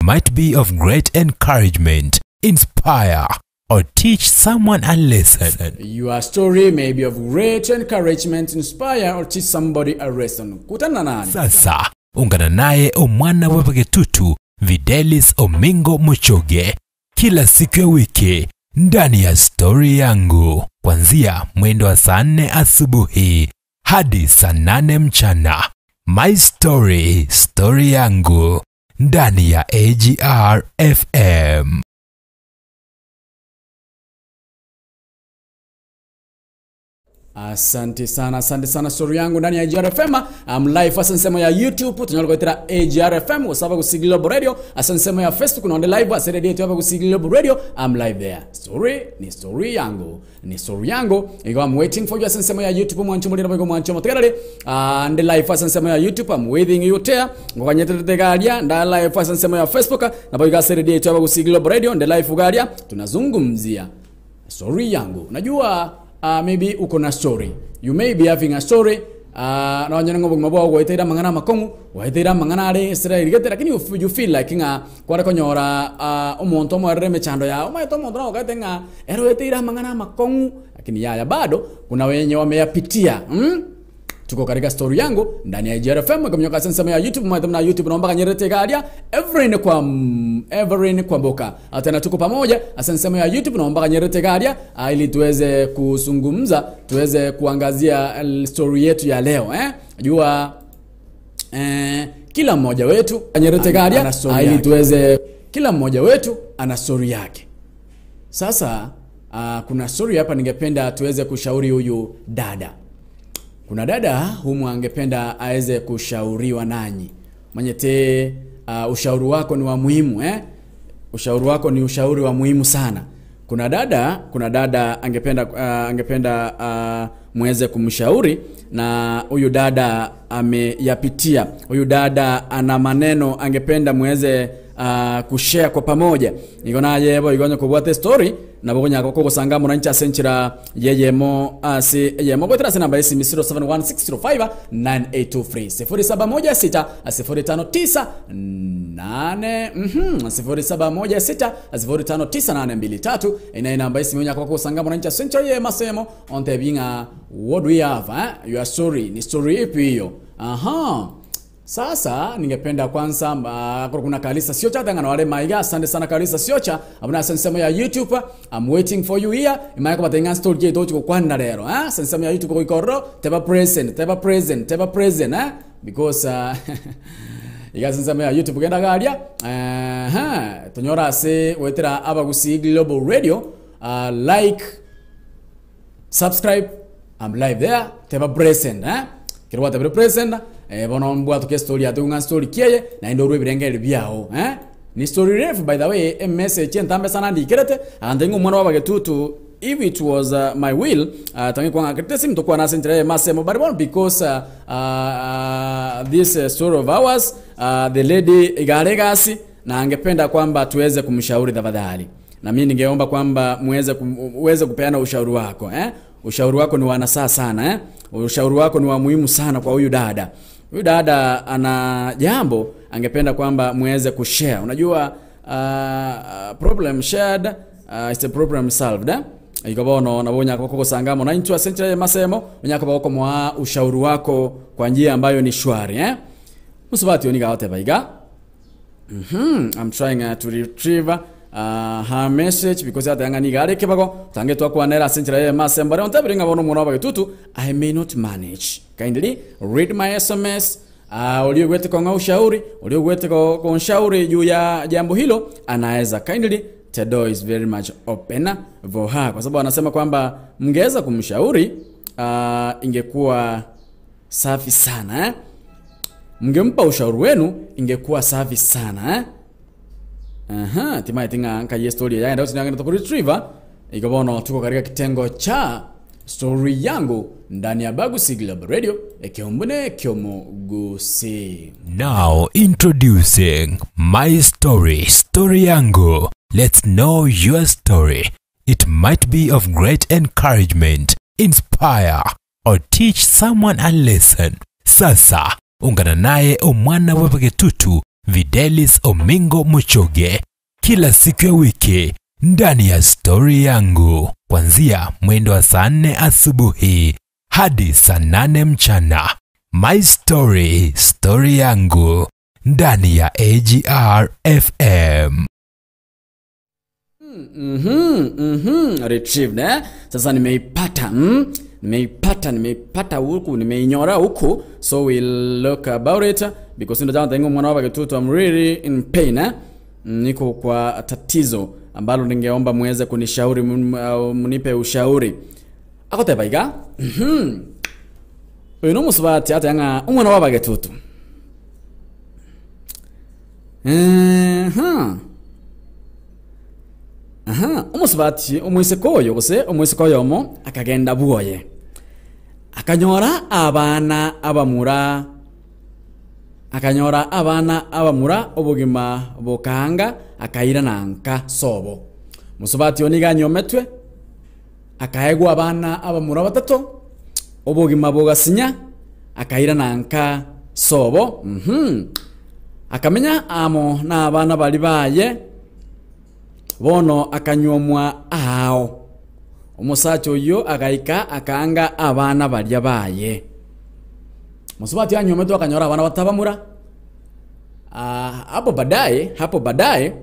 might be of great encouragement, inspire, or teach someone a lesson. Your story may be of great encouragement, inspire, or teach somebody a lesson. Kutana nani? Sasa ungana naye omwana bw'abagetutu Videlis Omingo Muchoge kila siku ya wiki ndani ya Stori Yangu kuanzia mwendo wa saa nne asubuhi hadi saa nane mchana. My Story, Stori Yangu ndani ya AGR FM. Asante sana, asante sana story yangu ndani ya AGR FM. I'm live ase nsemo ya YouTube tunyala goetera AGR FM gosaba Gusii Global Radio ase nsemo ya Facebook nonde live ase radio yetu yaba Gusii Global Radio. I'm live there. Story ni story yangu, ni story yangu. Igo I'm waiting for you ase nsemo ya YouTube mwancho mulira boigo mwancho motegerere. Ah, ndi live ase nsemo ya YouTube I'm waiting you there. Ngoganyeterete garia nda live ase nsemo ya Facebook na boigo ase radio yetu yaba Gusii Global Radio ndi live garia tunazungumzia story yangu. Najua maybe uko na story. You may be having a story. Nonye ng'o obogima bwao gwaeteire amang'ana amakong'u, gwaeteire amang'ana are Israel gete, lakini you, you feel like ng'a kware konyora omonto omoerere emechando yao. Omanyete omonto nagokaete ng'a ere oeteire amang'ana amakong'u, lakini yaya bado kuna wenye wameyapitia. Tuko katika story yangu ndani ya AGR FM ikominyoka ase ensemo ya YouTube mwaete muna YouTube nomba ganyerete iga aria Everin kwa Everin Kwamboka Ah, tena tuko pamoja ase ensemo ya YouTube nomba ganyerete iga aria ah, ili tuweze kuzungumza tuweze kuangazia story yetu ya leo eh jua eh, kila mmoja wetu ganyerete iga aria Ana story ah, ili yake. tuweze kila mmoja wetu ana story yake sasa kuna story hapa ningependa tuweze kushauri huyu dada. Kuna dada humu angependa aweze kushauriwa nanyi. Manyete ushauri wako ni wa muhimu eh? Ushauri wako ni ushauri wa muhimu sana. Kuna dada, kuna dada angependa angependa muweze kumshauri na huyu dada ameyapitia. Huyu dada ana maneno angependa muweze kushare kwa pamoja. Igo naye bo igonyo kubwate story nabo konyaka kogosanga moranche ase enchera yeyemo ase eyemo goetera ase namba esimi 0716059823 0716 059 8 0716 059823 ina namba esimi onyaka kogosanga moranche ase enchera yeyemo asemo ontebi ng'a what do we have eh? Your story ni story ipi hiyo? Aha. Sasa ningependa kwanza kuna Kalisa Siocha tangana wale maiga asante sana Kalisa Siocha abuna sensemo ya YouTube I'm waiting for you here imaye ko batenga story je tochi kwana lero eh sensemo ya YouTube ko ikorro teba present teba present teba present eh because iga sensemo ya YouTube genda garia eh ha tonyora ase wetera abagusi Global Radio like subscribe I'm live there teba present eh kirwa teba present eh bono mbwa tuke story atunga story kieye na ndo rwe birengeri byao eh ni story refu by the way a message entambe sana ndikerete and ngo mwana wa bagetutu if it was my will tangi kwanga krete sim tokuwa na sentre masemo but one because this story of ours the lady igaregasi na angependa kwamba tuweze kumshauri tafadhali na mimi ningeomba kwamba muweze uweze kupeana ushauri wako eh ushauri wako ni wa nasaha sana eh ushauri wako ni wa muhimu sana kwa huyu dada huyu dada ana jambo angependa kwamba muweze kushare unajua problem shared is a problem solved eh? Igo bono nabo nyaka kogosanga mono intwe ase enchera y'emasemo onyaka bagokomoa ushauri wako kwa njia ambayo ni shwari eh musubati oniga goteba iga I'm trying to retrieve her message because atanga ni gare kebago tange twakwanera ase enchera y'emasemo bare ontabire ng'a bono omwana wa bagetutu I may not manage kindly read my SMS uliogwete konga ushauri uliogwete konshauri juu ya jambo hilo anaweza kindly the door is very much open for her kwa sababu anasema kwamba mngeweza kumshauri ingekuwa safi sana eh? Mngempa ushauri wenu ingekuwa safi sana eh? Aha, timaye tinga nka ye story ya ndio tinga to retriever ikabono tuko katika kitengo cha story yangu ndani ya Bagusi Global Radio ekiombune kiomogusi. Now introducing My Story, Story Yangu. Let's know your story. It might be of great encouragement, inspire, or teach someone a lesson. Sasa ungana naye omwana wa bagetutu Videlis Omingo Muchoge kila siku ya wiki ndani ya Stori Yangu kuanzia mwendo wa saa 4 asubuhi hadi saa 8 mchana. My Story, Stori Yangu ndani ya AGR FM. Retrieved, eh? Sasa nimeipata Nimeipata, nimeipata huku, nimeinyora huku, so we'll look about it because ndo jana tengo mwana wa kitutu, I'm really in pain, eh? Niko kwa tatizo ambalo ningeomba muweze kunishauri, mnipe ushauri. Akoteba iga. Uyu no musubati atanga umwana wa bagetutu. Aha, omusubati omwiseko oyo gose omwiseko oyomo akagenda bwoye. Akanyora abana abamura, akanyora abana abamura obogima bokanga akaira nanka sobo. Musubati oniga nyometwe akaegwa abana abamura batato obogima bogasinya akaira nanka sobo. Akamenya amo na abana bali baye bono akanywomwa ao. Omusacha oyo agaika akaanga abana baria baye. Musubati anyometwe akanyora abana batabamura. Hapo baadaye, hapo baadaye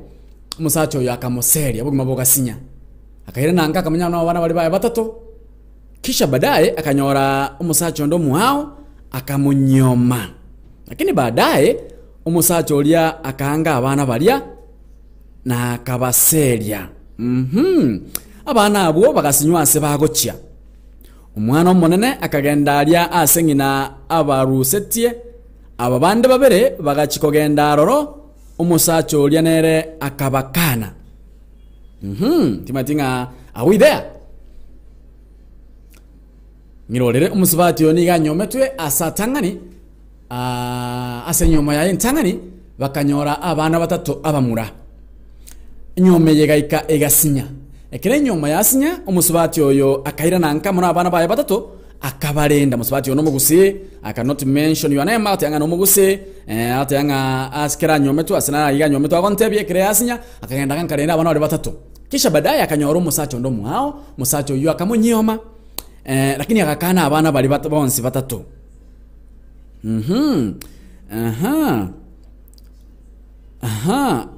omusacha oyo akamuseria obogima bogasinya. Akaira nanga akamenya na abana bari baye batato. Kisha baadaye akanyora omusacha ondo muhao akamunyoma. Lakini baadaye omusacha oria akaanga abana baria na akabaseria. Abana abwo bagasinywa ase bagochia. Omwana omonene akagenda aria ase ng'ina abarusetie. Aba bande babere bagachikogenda aroro omusacha oria nere akabakana. Timatinga are we there? Ngirorere omusubati oyo niga anyometwe ase atang'ani, ase nyuma yaye ntang'ani bakanyora abana batato abamura. Enyoma eye gaika egasinya. Ekero enyoma yasinya omusubati oyo akaira nanka mono abana baye batato akabarenda. Musubati oyo nomogusi, I cannot mention your name, ate anga nomogusi, ate anga asikera nyometwe ase naiga nyometwe agontebie ekero yasinya akagenda gankarenda abana bare batato. Kisha baadaye akanyora omusacha ondo mwao, omusacha oyo akamunyioma. Lakini akakana abana bari bonsi batato. Aha. Aha.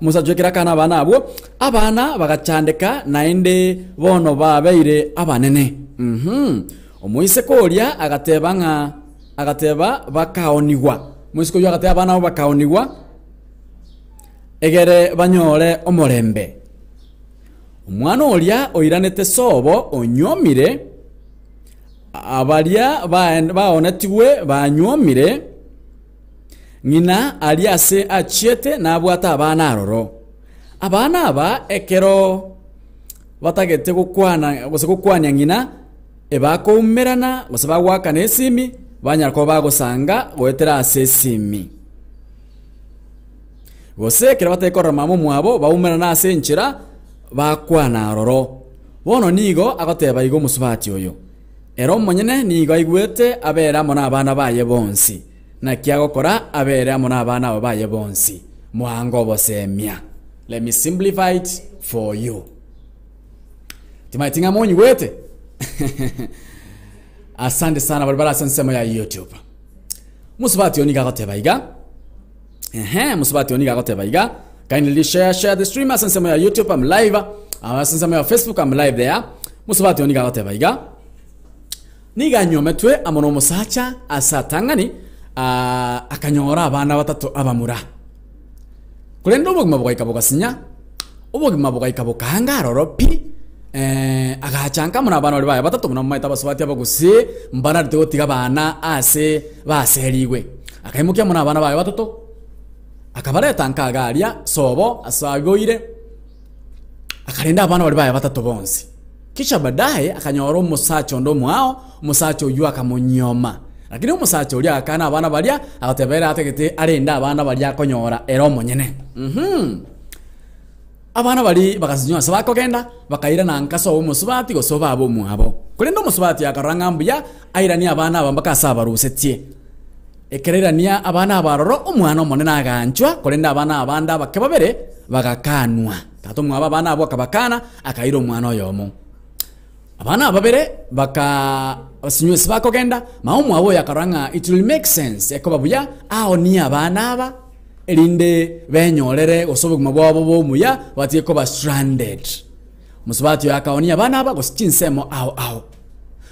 Musacha ekero akana abana abwo, abana bagachandeka naende bono babeire abanene. Omoiseke oria agateba ng'a agateba bakaonigwa. Omoiseke oyio agateba abana abo bakaonigwa egere banyore omorembe. Omwana oria oiranete sobo onyomire, abaria baonetigwe banyomire, ng'ina aria ase achiete nabwate abana aroro. Abana aba ekero batagete gokwana gose gokwania ng'ina ebakoumerana gose bagwakana esimi banyara kuba bagosanga goetera ase esimi. Gose ekero batekorora mama omwabo baumerana ase enchera bakwana aroro. Bono nigo agoteba igo omusubati oyo. Ero omonyene nigo aigwete abere amo na abana baye bonsi. Naki agokora abere amo na abana abo baye bonsi. Mwango obosemia. Let me simplify it for you. Timaitinga monyigwete. Asante sana bari barase nsemo ya YouTube. Musubati oyo nigo agoteba iga. Musubati oyo nigo agoteba iga. Kindly share the stream ase nsemo ya YouTube, I'm live. Ase nsemo ya Facebook, I'm live there. Musubati oyo nigo agoteba iga. Niga nyometwe amo na omosacha ase atang'ani, akanyora abana batato abamura. Korende obogima bogaika bogasinya, obogima bogaika bokaanga aroro pi, agachanka amo na abana baria baye batato buna momaete abasubati abagusi, mbanarete gotiga abana ase baserigwe. Akaimokia amo na abana baye batato, akabareta nka agaria sobo ase aiboire, akarenda abana baria baye batato bonsi. Kisha baadaye akanyora omosacha onde omwao, omosacha oyio akamunyoma. Lakini omosacha oria agakana abana baria, agateba ere atagete arende abana baria akonyora ere omonyene. Abana bari bagasinywa ase bakogenda, bakairana nka sobo omosubati gose obaba omwabo. Korende omosubati akarora ng'a mbuya, airanie abana aba mpaka ase abarusetie. Ekererania abana aba aroro, omwana omonene aganchwa, korende abana abande abake babere bagakanwa. Tata omwabo abana abwo akabakana, akaira omwana oyomo. Abana aba babere baka sinywa ase bakogenda, mama omwabo oyo akarora ng'a it will make sense, ekoba buya aonie abana aba erinde benyorere gose obogima bwabo bobe omuya batige koba stranded. Mosubati oyo akaonia abana aba gose chinsemo ao ao.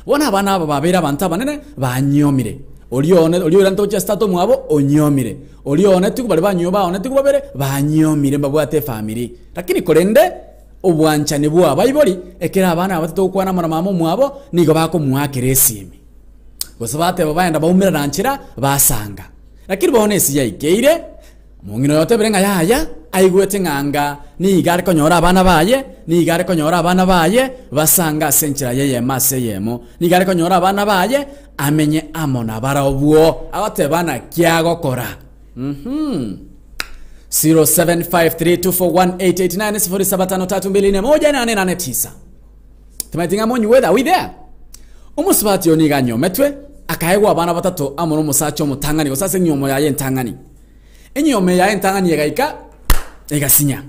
Bono abana aba babeire abanto abanene, banyiomire. Oria one, oria oirante gochia ase tata omwabo, onyiomire. Oria onetigwe, baria banyio baonetigwe babere, banyiomire, mbabwate efamiri. Lakini korende, obwanchani bwa abaibori, ekero abana aba batete gokwana amo na mama omwabo, nigo bakomoakera esimi. Gose bateba baenda baumerana nchera, basanga. Lakini bono esi yaikeire, Omong'ina oyo otebire ng'a yaya, aigwete ng'a anga nigo are konyora abana baye, nigo are konyora abana baye basange ase enchera y'eyemo ase eyemo, nigo are konyora abana baye amenye amo nabarobwo. Agoteba naki agokora. Uhum. 0753241889 0753241889. Timaeti ng'a monyigwete, are we there? Omosubati oyo nigo anyometwe, akaegwa abana batato amo nomosacha omotang'ani, gose ase enyiomo yaye entang'ani. Enyiomo yaye entang'ani egaika, egasinya.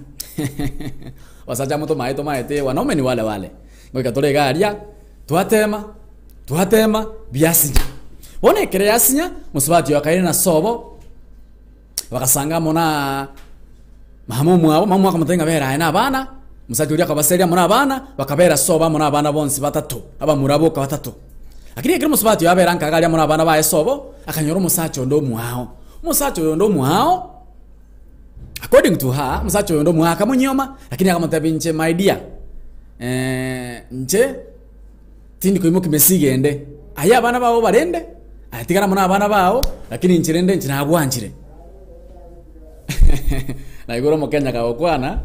Abasacha amo tomaete tomaete wanaume ni wale wale. Goika tore iga aria, twatema, twatema, biasinya. Bono ekero yasinya, mosubati oyo akairana sobo, bagasanga amo na mama omwabo, mama omwabo akamotebia ng'a bera aye na abana, omosacha oria akabaseria amo na abana, bakabera sobo amo na abana bonsi batato, abamura boka batato. Lakini ekero omosubati oyo abera nkaga aria amo na abana baye sobo, akanyora omosacha onde omwao. Omosacha oyo onde omwao, according to her, omosacha oyo onde omwao akamonyioma, lakini akamotebia inche my dear, inche tindi koimokia mesigo ende, aye abana bao obarende, aye tigara amo na abana bao, lakini inche rende inche nagwanchire. Naigure omokenya kagokwana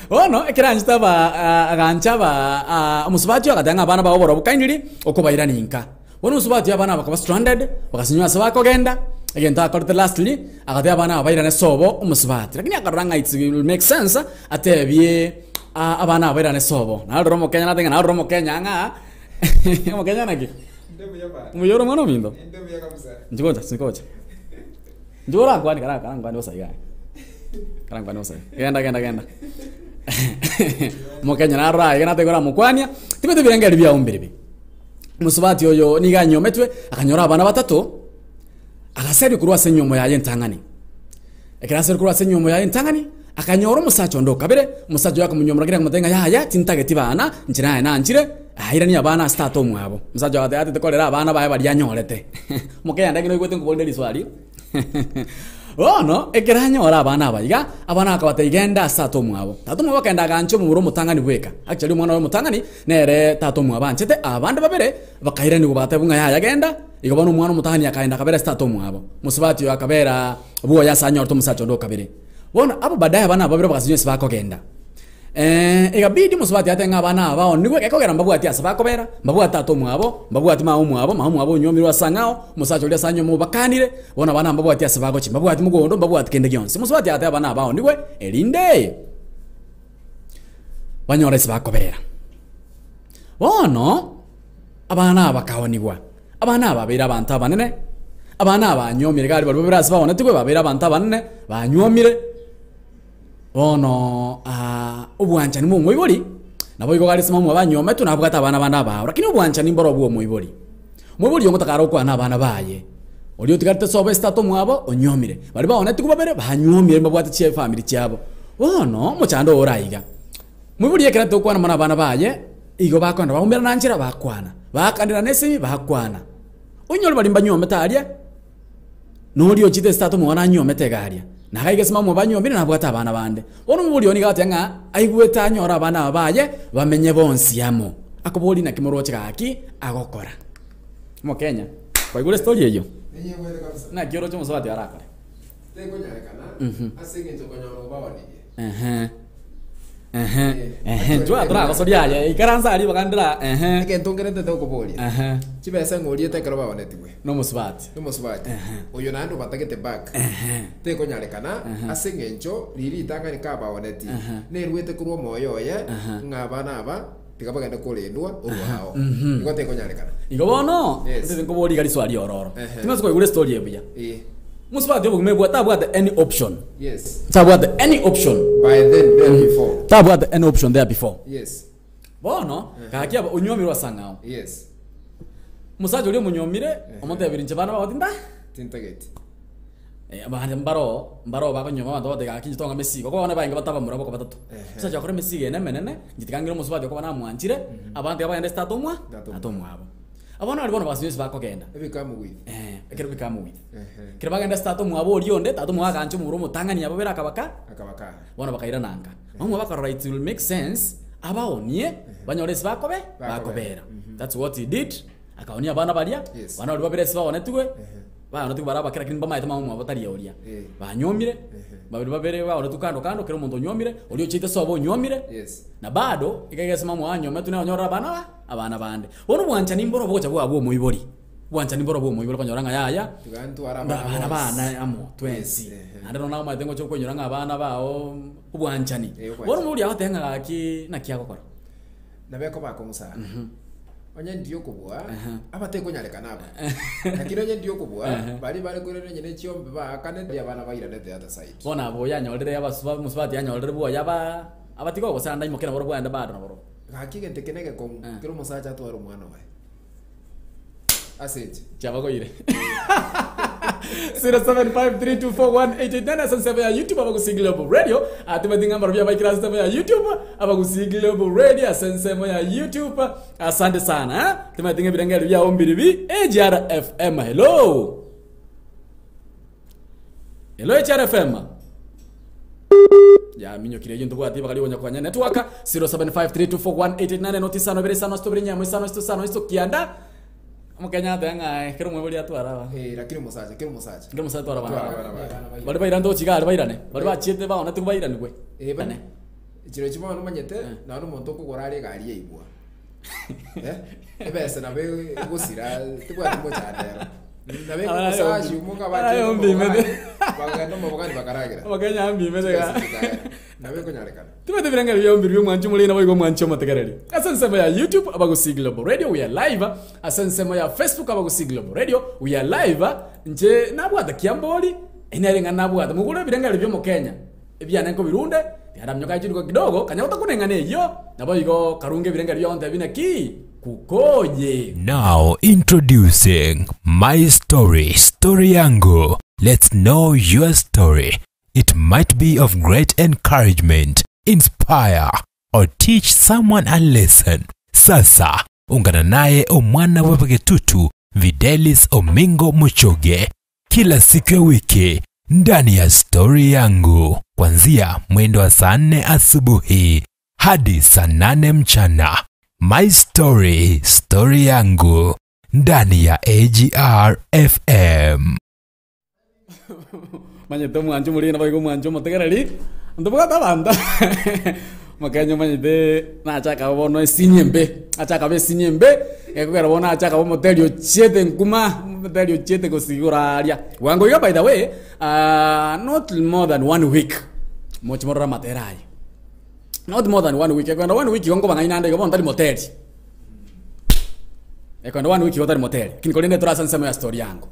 bono ekero anchete aba agancha aba omosubati oyo agateba ng'a abana bao barobwo kindly okobairania inka. Bono omosubati oyo abana aba bakaba stranded, bagasinywa ase bakogenda, egento akorete lastly, agatebia abana aba bairane sobo omosubati. Lakini akarora ng'a it's will make sense atebie abana aba bairane sobo. Narora omokenya nateba ng'a narora omokenya ng'a omokenya naki? Mbuya ore omwana ominto? Nchigocha nchigocha. Inche orankwane kara karankwane bosa iga. Karankwane bosa iga. Genda genda genda. Omokenya narora iga nateba koramokwania, tibete ebirengererio biao mbirobio. Omosubati oyo nigo anyometwe, akanyora abana batato, agaseria korwa ase enyomo yaye entang'ani. Ekero aseria korwa ase enyomo yaye entang'ani, akanyora omosacha onde o kabere, omosacha oyo akamonyomora kera akamotebia ng'a yaya, tintageti bana, inche naye nanchire, airanie abana ase tata omwabo. Omosacha oyo agateba atete korera abana baye baria anyorete. Omokenya ndenge noigwete nkoboria riswali. Bono, ekero anyora abana aba iga, abana akabatebia, Genda ase tata omwabo. Tata omwabo akagenda agancha omomura omotang'ani bweka. Actually omwana oye omotang'ani nere tata omwabo anchete, abande babere bakairanigwa bagatebwa ng'a yaya genda. Igo bono omwana omotang'ani akagenda akabera ase tata omwabo. Mosubati oyo akabera bwoye ase anyorete omosacha onde o kabere. Bono abwo baadaye abana aba babere bagasinywa ase bakogenda. Egabidi omosubati atebe ng'a abana aba baonigwe, gekogera mbabwati ase bakobera, mbabwati tata omwabo, mbabwati mama omwabo, mama omwabo onywomirwe ase ang'ao, omosacha oria ase anyuoma obakanire, bono abana aba mbabwati ase bagochia, mbabwati mogondo, mbabwati kende gionsi. Omosubati agateba abana aba baonigwe, erinde banyore ase bakobera. Bono, abana aba bakaonigwa, abana aba babeire abanto abanene, abana aba banyuomire iga aria baria babere ase baonetigwe babeire abanto abanene, banyuomire. Bono obwanchani bwa omoibori, naboigo gare ase mama banyometwe nabwate abana bande abao, lakini obwanchani mboro bwa omoibori. Omoibori oyo ngotaka are okwana abana baye, oria otigarete sobo ase tata omwabo onyuomire, baria baonetigwe babere banyuomire mbabwate chifamiri chiabo. Bono omochando oyo ore aiga, omoibori ekero atete gokwana mono abana baye, igo bakoenda baumerana nchera bakwana, baakanera esimi bakwana. Onyore baria mbanyuomete aria. Noria ochete ase tata omwana anyuomete iga aria, na agaika ase mama banyuomire nabwate abana bande. Bono omobori oyo nigo agateba ng'a aigwete anyore abana aba baye bamenye bonsi amo. Akoboria naki moroche gaki agokora. Omokenya, kwaigure estory eyio? Ninyigwete kabisa. Naki oroche omosubati arakore? Tekonyarekana ase eng'encho konyora obaonirie. Ehe. Ehe. Ehe, intwe toragosoria aye, ikaransa aria ibaga ndira, ehe. Egento nkerentete okoboria. Ehe. Chibesa ng'a oriete ekero baonetigwe. Nomosubati. Nomosubati. Ehe. Oyo naende obatagete back. Ehe. Tekonyarekana Ehe. ase eng'encho riria ritang'ani kabaoneti Ehe. neruete korwa omoyo oye Ehe. ng'a abana aba. Tiga bagende korendwa orwao. Igo tekonyarekana. Igo bono, Yes. ntete nkoboria iga riswali riororo. Ehe. Timanyeti koigura estory eye buya. Eh. Mosubati obogima ebwa tabwate any option. Yes. Tabwate any option. By then, there before. Tabwate any option there before. Yes. Bono, gaki aba onyuomirwe ase ang'ao. Yes. Omosacha oria omonyuomire, omotebirie inche bana bao tinda Tintageti. Eh, abande mbaroo, mbaroo bakonyuoma abanto bagoteba gaki inche tong'a emesigo, okoba bono baenge batabamura boko batato. Ehe. Omosacha okore emesigo ene emenene, inche tiga ng'ire omosubati okoba namwanchire, abanto iga bagende ase tata omwa, Tata tata omwabo. Abana baria bono bagasubia ase bakogenda, Ebikamu with. eh, ekero bikamu with. Ehe. Ekero bagenda ase tata omwabo oria onde, tata omwabo agancha omomura omotang'ani abo bere akabaka, Akabakaa. bono bakairana nka. Mama bakarora it will make sense, abaonie, banyore ase bakobe, Bakobera. bakobera. That's what he did, akaonia abana baria, Yes. abana baria babere ase baonetigwe, Baonetigwe bare abake lakini mbamaete mama omwabo tari oria. Eh. Banyuomire, babere babere baonetigwe kando kando, kera omonto onyuomire, oria ochiete sobo onyuomire, Yes. na bado iga egese mama oye anyometwe naye onyorere abana ba abana bande. Bono obwanchani mboro bogocha bwaba bwa omoibori, obwanchani mboro bwa omoibori okonyora ng'a yaya, Tiga ntware mba abana abana bonsi. bane amo twensi. Yes, ehe. Naende nonya omanyete ngocha okoinyora ng'a abana bao obwanchani. Eh, obwanchani. Bono omoibori agoteba ng'a gaki naki agokora. Nabo ekoba akong'u sana. Onye ndiyo okobua, abatekonyarekana aba. Lakini onye ndiyo okobua, baria bare koirana onye ne chiombe baakane, baria abana bairane the other side. Bono abwo yanyorire abasuba omosubati yanyorire bwoye aba abatiga ogosanda imoke naboro bwaende bado naborobwo. Gaki egento eke negekong'u, kera omosacha atware omwana oye. Ase inche. Chiabagoire. 0753241889 ase ensemo ya YouTube abagusii Global Radio. Atimati ng'a mbarobio abaikire ase ensemo ya YouTube abagusii Global Radio ase ensemo ya YouTube. Asante sana. Eh? Timati ng'a ebirengererio biao mbiribi AGR FM. Hello. Hello AGR FM. Yaminyokire eyio ntobwati ibaka rigonya konya network 0753241889 noti isano ibere isano isito ibere nyamo isano isito isano isito kianda omokenya ateba ng'a eh, kera omoibori atware aba Eh, lakini omosacha, kera omosacha. kera omosacha atware abana Atware abana baye. baria bairane togochiga aria bairane baria bachiete baonete bairanigwe Eh, Bane. Chiro chimo bono omanyete, nonye omonto okogora are egari yaibwa. Eh, ebesa nabo egosira tebwati mochando ero. Nabo ekomosachi omoka Aye, abachete ombimete. omobogani, bagenda omobogani bakaragera. Abakenya mbimete iga. Chibesa chikaera. Nabo ekonyarekana. Timanyete ebirengero biao mbiri bi'omwanchi omoriri naboigo omwanchi omotegereri. Ase ensemo ya YouTube abagusii Global Radio we are live, ase ensemo ya Facebook abagusii Global Radio we are live. Inche nabwate kiambori, eye nere eng'ana nabwate. Mogure ebirengero bi'omokenya ebiane nkobirunde, tigaramnyoka chiduka kidogo, kanya gotakuna eng'ana eyio, naboigo karunge ebirengero biao ntebi naki kukoye. Now introducing My Story, Story Yangu. Let's know your story. It might be of great encouragement, inspire, or teach someone a lesson. Sasa ungana naye omwana wa Bagetutu Videlis Omingo Muchoge kila siku ya wiki ndani ya Stori Yangu kuanzia mwendo wa saa nne asubuhi hadi saa nane mchana. My Story, Story Yangu ndani ya AGR FM. Manyete omwancho omoriri naboigo omwancho omotegereri, ntobwate abanto Omokenya omanyete nachaka bono esinyo embe, achaka ba esinyo embe, ekogera bono achaka ba omoteri ochiete nkuma, omoteri ochiete gosigora aria. Bwango iga by the way, not more than one week, moche morore amatera aye. Not more than one week, ekogenda one week igo nkobang'aina ande igo bono tari moteri. Ekogenda one week igo tari moteri, lakini korende tore ase ensemo ya story yango.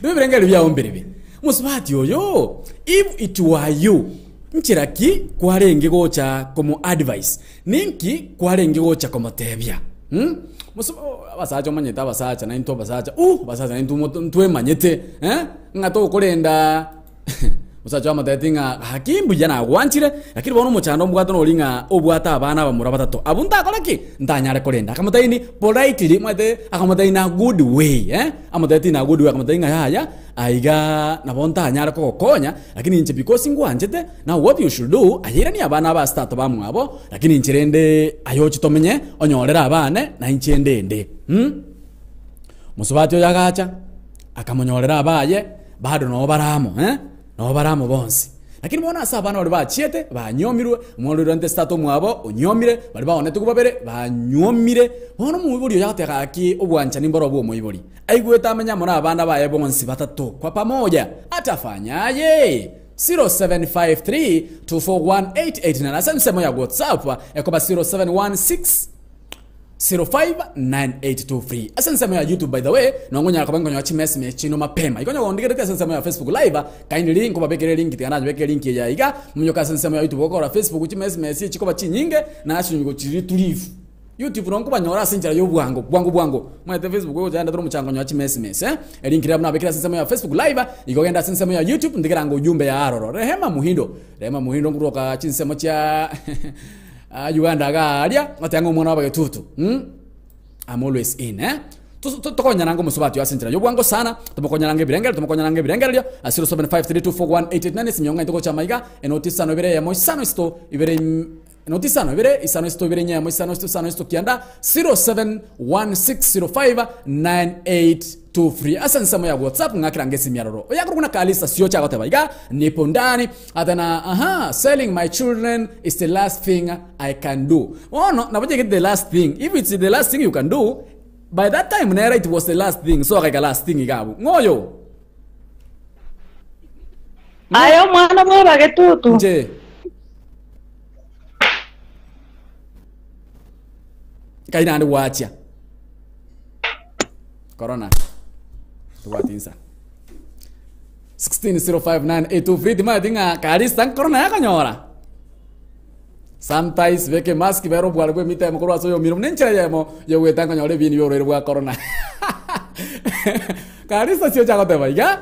Nigo ebirengererio biao mbiribi. Mosubati oyo, if it were you, nchera ki kwarenge gocha komo advise? Ninki kwarenge gocha komotebia? Mh? Mosu abasacha omanyete abasacha naintwe abasacha uh! Abasacha naintwe moto ntwemanyete eh, ng'a tokorenda Omosacha amotebetie ng'a gaki mbuya nagwanchire, lakini bono omochando ombwate nori ng'a obwate abana abamura batato, abwo ntakore ki? Ntanyare korenda. Akamotebia ni politely, omanyete akamotebia in a good way eh, amotebetie in a good way, akamotebia ng'a yaya aiga nabo ntanyare kogokonya, lakini inche because ngwanchete, now what you should do, aye irania abana aba ase tata bamwabo, lakini inche rende aye oche tomenye, onyorere abane, na inche ndende mh. Mosubati oyo agacha, akamonyorera abaye, bado noo bare amo, eh, noo bare amo bonsi. Lakini bono ase abana baria bachiete, banyomirwe, omwana oria orente ase tata omwabo, onyomire, baria baonetigwe babere, banyuomire. Bono omoibori oyo agoteba gaki obwanchani mboro bwa omoibori. Aigwete amenye amo na abana baye bonsi batato kwa pamoja, atafanyaye? 0753 241889 ase ensemo ya WhatsApp ekoba 0716 059823 ase ensemo ya YouTube by the way nongonyara koba nkonyora chimesime chino mapema igo nyogondigereti ase ensemo ya Facebook live kindly nkobabekere link tiga nanyebekere link eye iga monyoke ase ensemo ya YouTube gokora Facebook chimesime esi chikoba chinyinge nachinywa chiri tulivu YouTube nongo nkobanyora ase enchera ya obwango bwango bwango omanyete Facebook ogocha yandetera omochango nyora chimesime eh elink riria nabekire ase ensemo ya Facebook live igo genda ase ensemo ya YouTube ntigerango ujumbe ya aroro Rehema Muhindo Rehema Muhindo nkoruoka chinsemo chia Ah, Uganda iga aria, goteba ng'a omwana w'abagetutu, mm, I'm always in, eh. Tos- to- Tokonyaranga omosubati oyo ase enchera y'obwango sana, tomokonyaranga ebirengererio, tomokonyaranga ebirengererio, ase 0753241889 ase emiongo gocha amaiga, enoti isano ibere eyemo isano isato ibere im- enoti isano ibere isano isato ibere inya eyemo isano isato isano isato kianda, 07160598 23 ase ensemo ya WhatsApp ng'akera ngesimi aroro. Oyakorokwa na Kalisa Siocha agoteba iga, Nipo ndani atena aha selling my children is the last thing I can do. Bono nabo chegete the last thing. If it's the last thing you can do, by that time nere it was the last thing. So agaika last thing iga abwo. Ng'oyo. Aye omwana bw'abagetutu. Nche. Kai naende gwachia. Corona. Tobwati insa. 1605982 timanyeti ng'a karista corona yakonyora. Sometimes beke mask bere obware bwa emita emo korwa ase oyomino buna enchera eyemo yogoeta nkonyora ebini bia oborwaire bwa corona. Karista siocha agoteba iga,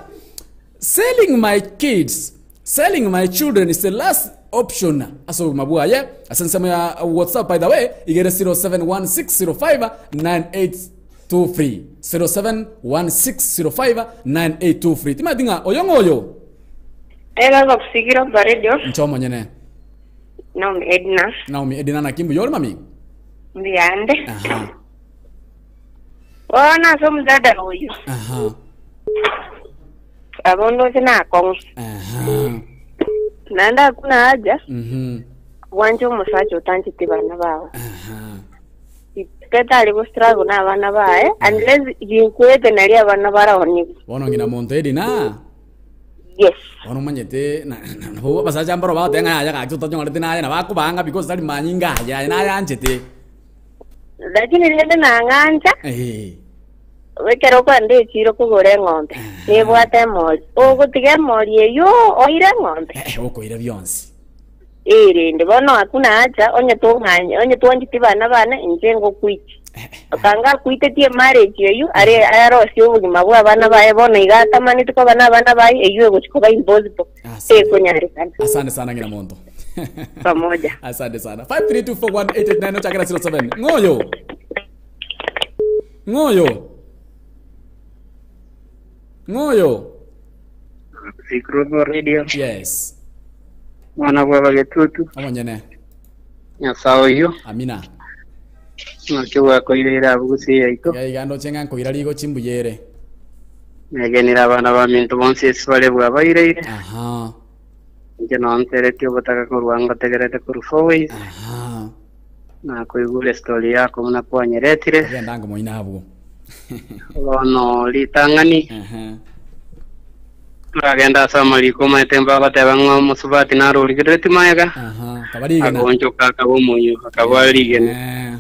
selling my kids Selling my children is the last option ase obogima bwaye ase ensemo ya WhatsApp by the way igere 0716059823 0716059823 timanyeti ng'a oyo ng'oyo Ega gokusigira oba radio inche omonyene Naomi Edna Naomi Edna naki mbuya ore mami mbuyande aha bono ase omodada oyo aha Abo ndoche nakong'u. Aha. Naende hakuna haja Mhm. gwancha omosacha otancheti bana bao. Aha. Tetari go struggle na abana baye unless ginkwete nari abana baraonigwe. Bono ng'ina monto Edina. Yes. Bono omanyete na- na- nabo abasacha mbaro bagoteba ng'a yaya gaki totanyorete naye nabo akobanga because tari manyinga aye aye nayanchete. Lakini rende nang'ancha Eh. Ekero okoenda echiiro kogora eng'ombe, nebwate emori. Ogotiga emori eyio oire eng'ombe? Eh, okoira bionsi. Erinde bono hakuna haja onye tong'anye onye twancheti bana bane inche ngokuichi. Okanga akuitetie emarriage eyio are arosie obogima bwa abana baye bono iga atamaneti koba na abana baye eyio egochi koba impossible. Asante. Tekonyarekana. Asante sana ng'ina monto. Pamoja. Asante sana. 5324188 ochakera 07. Ng'oyo. Ng'oyo. Ng'oyo. Sikrubo Radio, Yes. mwana bwa bagetutu, Omonyene. Nyasaye oyio, Amina. naki gwakoireire abwo gose yaito, Iga iga ndoche ng'a nkoira rigo chimbuyere. negenire abana baminto bonsi ase bare bwabaireire, Aha. inche nonteretie obotaka korwa ngotegerete korwa Fourways, Aha. Nakoigure estory yako buna kwanyeretire. Genda ango moino abwo. Bono ritang'ani Ehe. turagenda ase amariko omanyete mbagoteba ng'a omosubati naro origerereti magega Aha. Kaba rigena. agonchoka akaba omonyo akaba rigena. Eh.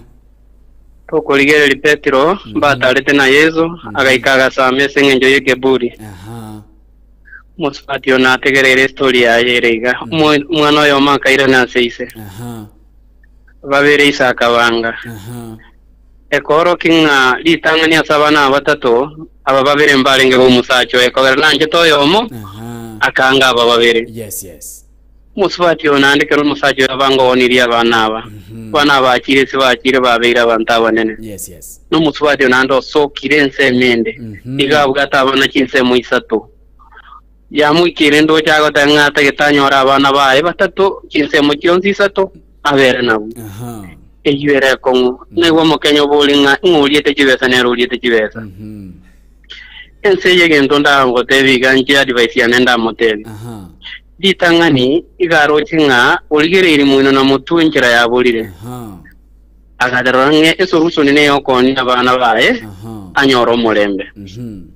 Tokorigereria Petero mbatarete na Yeso agaika agasama ase eng'encho y'ekeburi. Aha. Omosubati oyo nategereire estory yaye ere iga. Omo- Omwana oyomo akairana ase ise. Aha. Babere ise akabanga. Aha. Ekoorokia ng'a ritang'ani ase abana aba batato, aba babere mbarenge b'omosacha oye, kogera nanchete oyomo, Aha. akanga aba babere. Yes, yes. Omosubati oyo naende ekero omosacha oyo abanga oonirie abana aba, abana aba bachire ase bachire babeire abanto abanene. Yes, yes. Na omosubati oyo naende osokire ensemo ende, nigo abwate abana chinsemo isato. Yamoikeire endoche agoteba ng'a atagete anyore abana baye batato chinsemo chionsi isato, abere nabwo. Aha. Eyio ere ekong'u. Naigwa omokenya obore ng'a ing'o oriete chibesa nere oriete chibesa. Mhm. Ense eye egento ndagotebie iga inche advice yane ndamotebie. Aha. Ritang'ani iga aroche ng'a origereirie moino na motwe enchera yaborire. Aha. Agaterora ng'a esolution neyokoonia abana baye Aha. anyore omorembe. Mhm.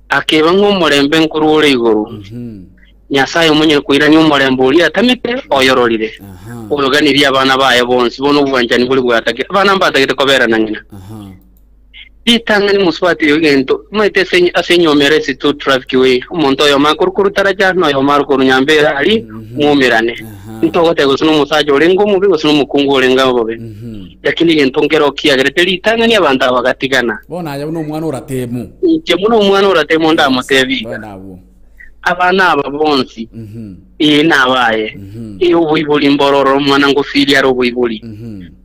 Akeba ng'a omorembe nkorwa ore igoro. Mhm. Nyasaye omonyene koirania omorembe oria atamete oyororire, Aha. oyoganirie abana baye bonsi, bono obwanchani boria bwatakire. Abana mbatagete kobera na ng'ina. Aha. Ritang'ani mosubati oyo egento, omanyete ase ase enyuomo ere ase two traffic way, omonto oyomo akorwa korwa taraja na oyomo arwe korwa nyambera aria, mwaumerane. Aha. Ntogoteba gose na omosacha orenge omobe gose na omokungu orenge obobe. Lakini egento nkero kiagerete ritang'ani abanto aba bagatigana. Bono aye buna omwana oratemu. Inche buna omwana oratemu ndamotebi iga, Bono abwo. Abana aba bonsi, ee nabaye, ee oboibori mbororo omwana ngofiria are oboibori.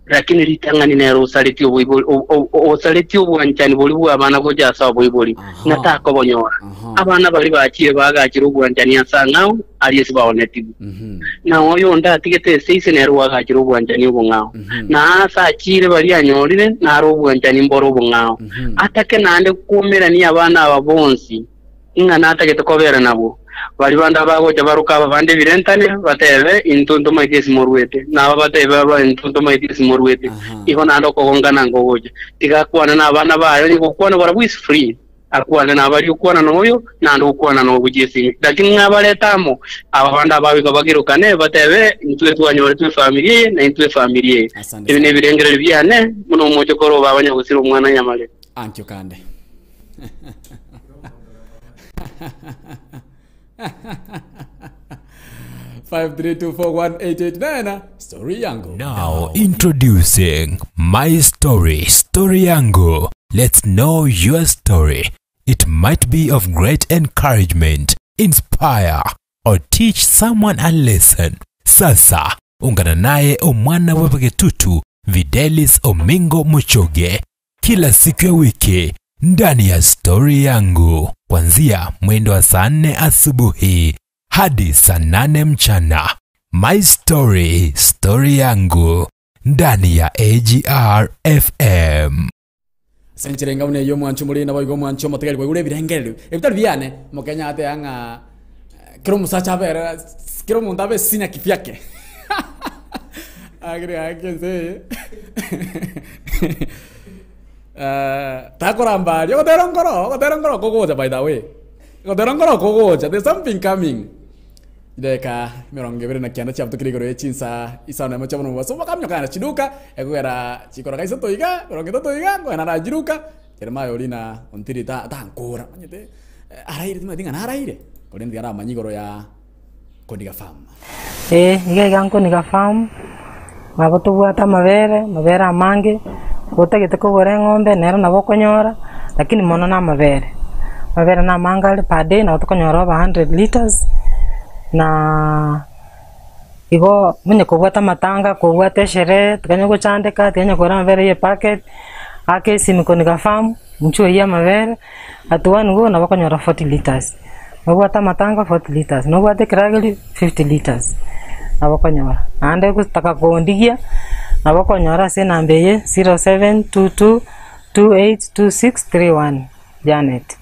Lakini ritang'ani nere osaretie oboibori, o- o- osaretie obwanchani boria bw'abana gocha ase oboibori, Aha. ng'a takobonyora. Aha. Abana baria bachire bagachire obwanchani ase ang'ao, aria ase baonetigwe. Na oyonde atigete ase ise nere oagachire obwanchani obong'ao. Na aase achiire baria anyorire, naro obwanchani mbore obong'ao. Atake naende kwomerania abana aba bonsi, ng'a natagete kobera nabwo. Baria bande abagocha baroke aba bande ebirentane, batebe, Intwe ntomaeti ase moruete, na aba batebe aba, Intwe ntomaeti ase moruete. Aha. Igo naende okogongana nkogocha. Tiga akwane nabana baye, onye gokwana barabwo is free. Akwane nabaria okwana noyo, naende okwana nogochia esimi. Lakini ng'a abarete amo, aba bande abagoika bagerokane, batebe, Intwe twanyoretwe efamiri eye, na intwe efamiri eye. Asante Ebi sana. nebirengererio biane, buna omochokoro o baba nyagosira omwana nyamarere. Ankio kande. 53241889 story yangu. Now introducing My Story, Story Yangu. Let's know your story. It might be of great encouragement, inspire, or teach someone a lesson. Sasa ungana naye omwana wa Bagetutu Videlis Omingo Muchoge kila siku ya wiki ndani ya Stori Yangu kuanzia mwendo wa saa nne asubuhi hadi saa nane mchana. My Story, Story Yangu ndani ya AGR FM. Senchire ngabuna eyo omwancho more naboigo omwancho omotegeri kwaigure ebirengererio ebitari biane mokenya ateba ng'a kera omosacha abere kera omonto abe sina kivyake agere gaki ense eye takoramba aria ogotera nkoro ogotera nkoro kogocha by the way ogotera nkoro kogocha there's something coming Chidakika emerongo ebere na kianda chiabutokire igoro ye chinsa isano na emo chia bono mobaso bakamioka na chiduka ekogera chikoroka isato iga emerongo etato iga nkogenda nachiruka Jeremiah oria na ontiri ta tankora omanyete araire timanyeti ng'a naraire korende tiga aramanye igoro ya Koniga Farm. Ee, iga iga Nkoniga Farm, nabo tobwate amabere, amabere amange, otagete kogora eng'ombe nero nabo okonyora, lakini mono na amabere. Amabere na amange are per day nabo tokonyora over hundred litres, na igo onye kobwate amatanga, kobwate esherehe, tikanya gochandeka, tikanya kogora amabere ya epacket, aka esimi Koniga Farm, inchuo eywo amabere, at one go nabo okonyora 40 litres. Nobwate amatanga 40 litres, nobwate ekerageri 50 litres, nabo okonyora. Naende gotaka kondigia, nabo okonyora ase enamba eye 0722282631 Janet.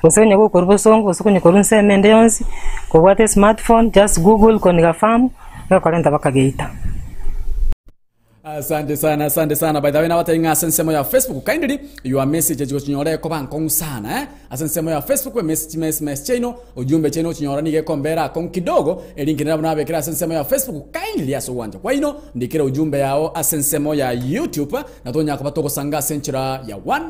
Gose onye gokorwa bosongo gose onye korwa ensemo ende yonsi, kobwate esmartphone, just google Koniga Farm, egokorenta mpaka geita. Asante sana, asante sana. By the way, nabatebie ng'a ase ensemo ya Facebook kindly your message gochinyora ekoba nkong'u sana eh. Ase ensemo ya Facebook emessage mes mes chiaino ujumbe chiaino gochinyora nigo ekombera akong'u kidogo eri nki nabo nabekire ase ensemo ya Facebook kindly ase ogwancha kwaino ndikere ujumbe yao ase ensemo ya YouTube na tonyara koba togosanga ase enchera ya one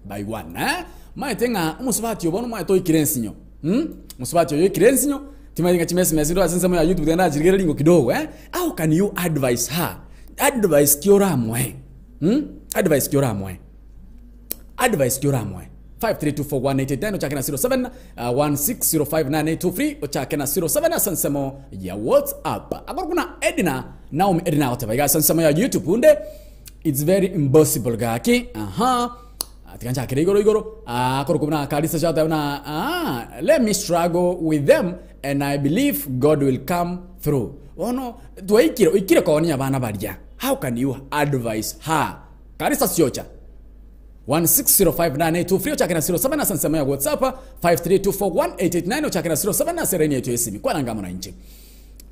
by one eh. Maete ng'a omosubati oyo bono omanyete oikire ensinyo mm omosubati oyo oikire ensinyo timanyeti ng'a chimessage message ase ensemo ya YouTube tiga ndachirigereria ringo kidogo eh. How can you advise her? Advice ki oramoe? Hmm? Advice ki oramoe? Advice ki oramoe? 5324189 ochake na 07 1605983 ochake na 07 ase ensemo ya WhatsApp. Akoro kuna Edna Naomi Edna agoteba iga ase ensemo ya YouTube unde it's very impossible gaki. Aha. Tiga nchakere igoro igoro. Ah, akoro kuna Kalisa chata buna ah, let me struggle with them and I believe God will come through. Bono twaikire oikire koonia abana baria how can you advise her Karisa siocha 1605983 ochake na 07 ase ensemo ya WhatsApp 53241889 ochake na 07 ase line yaito y'esimi kwana amo nainche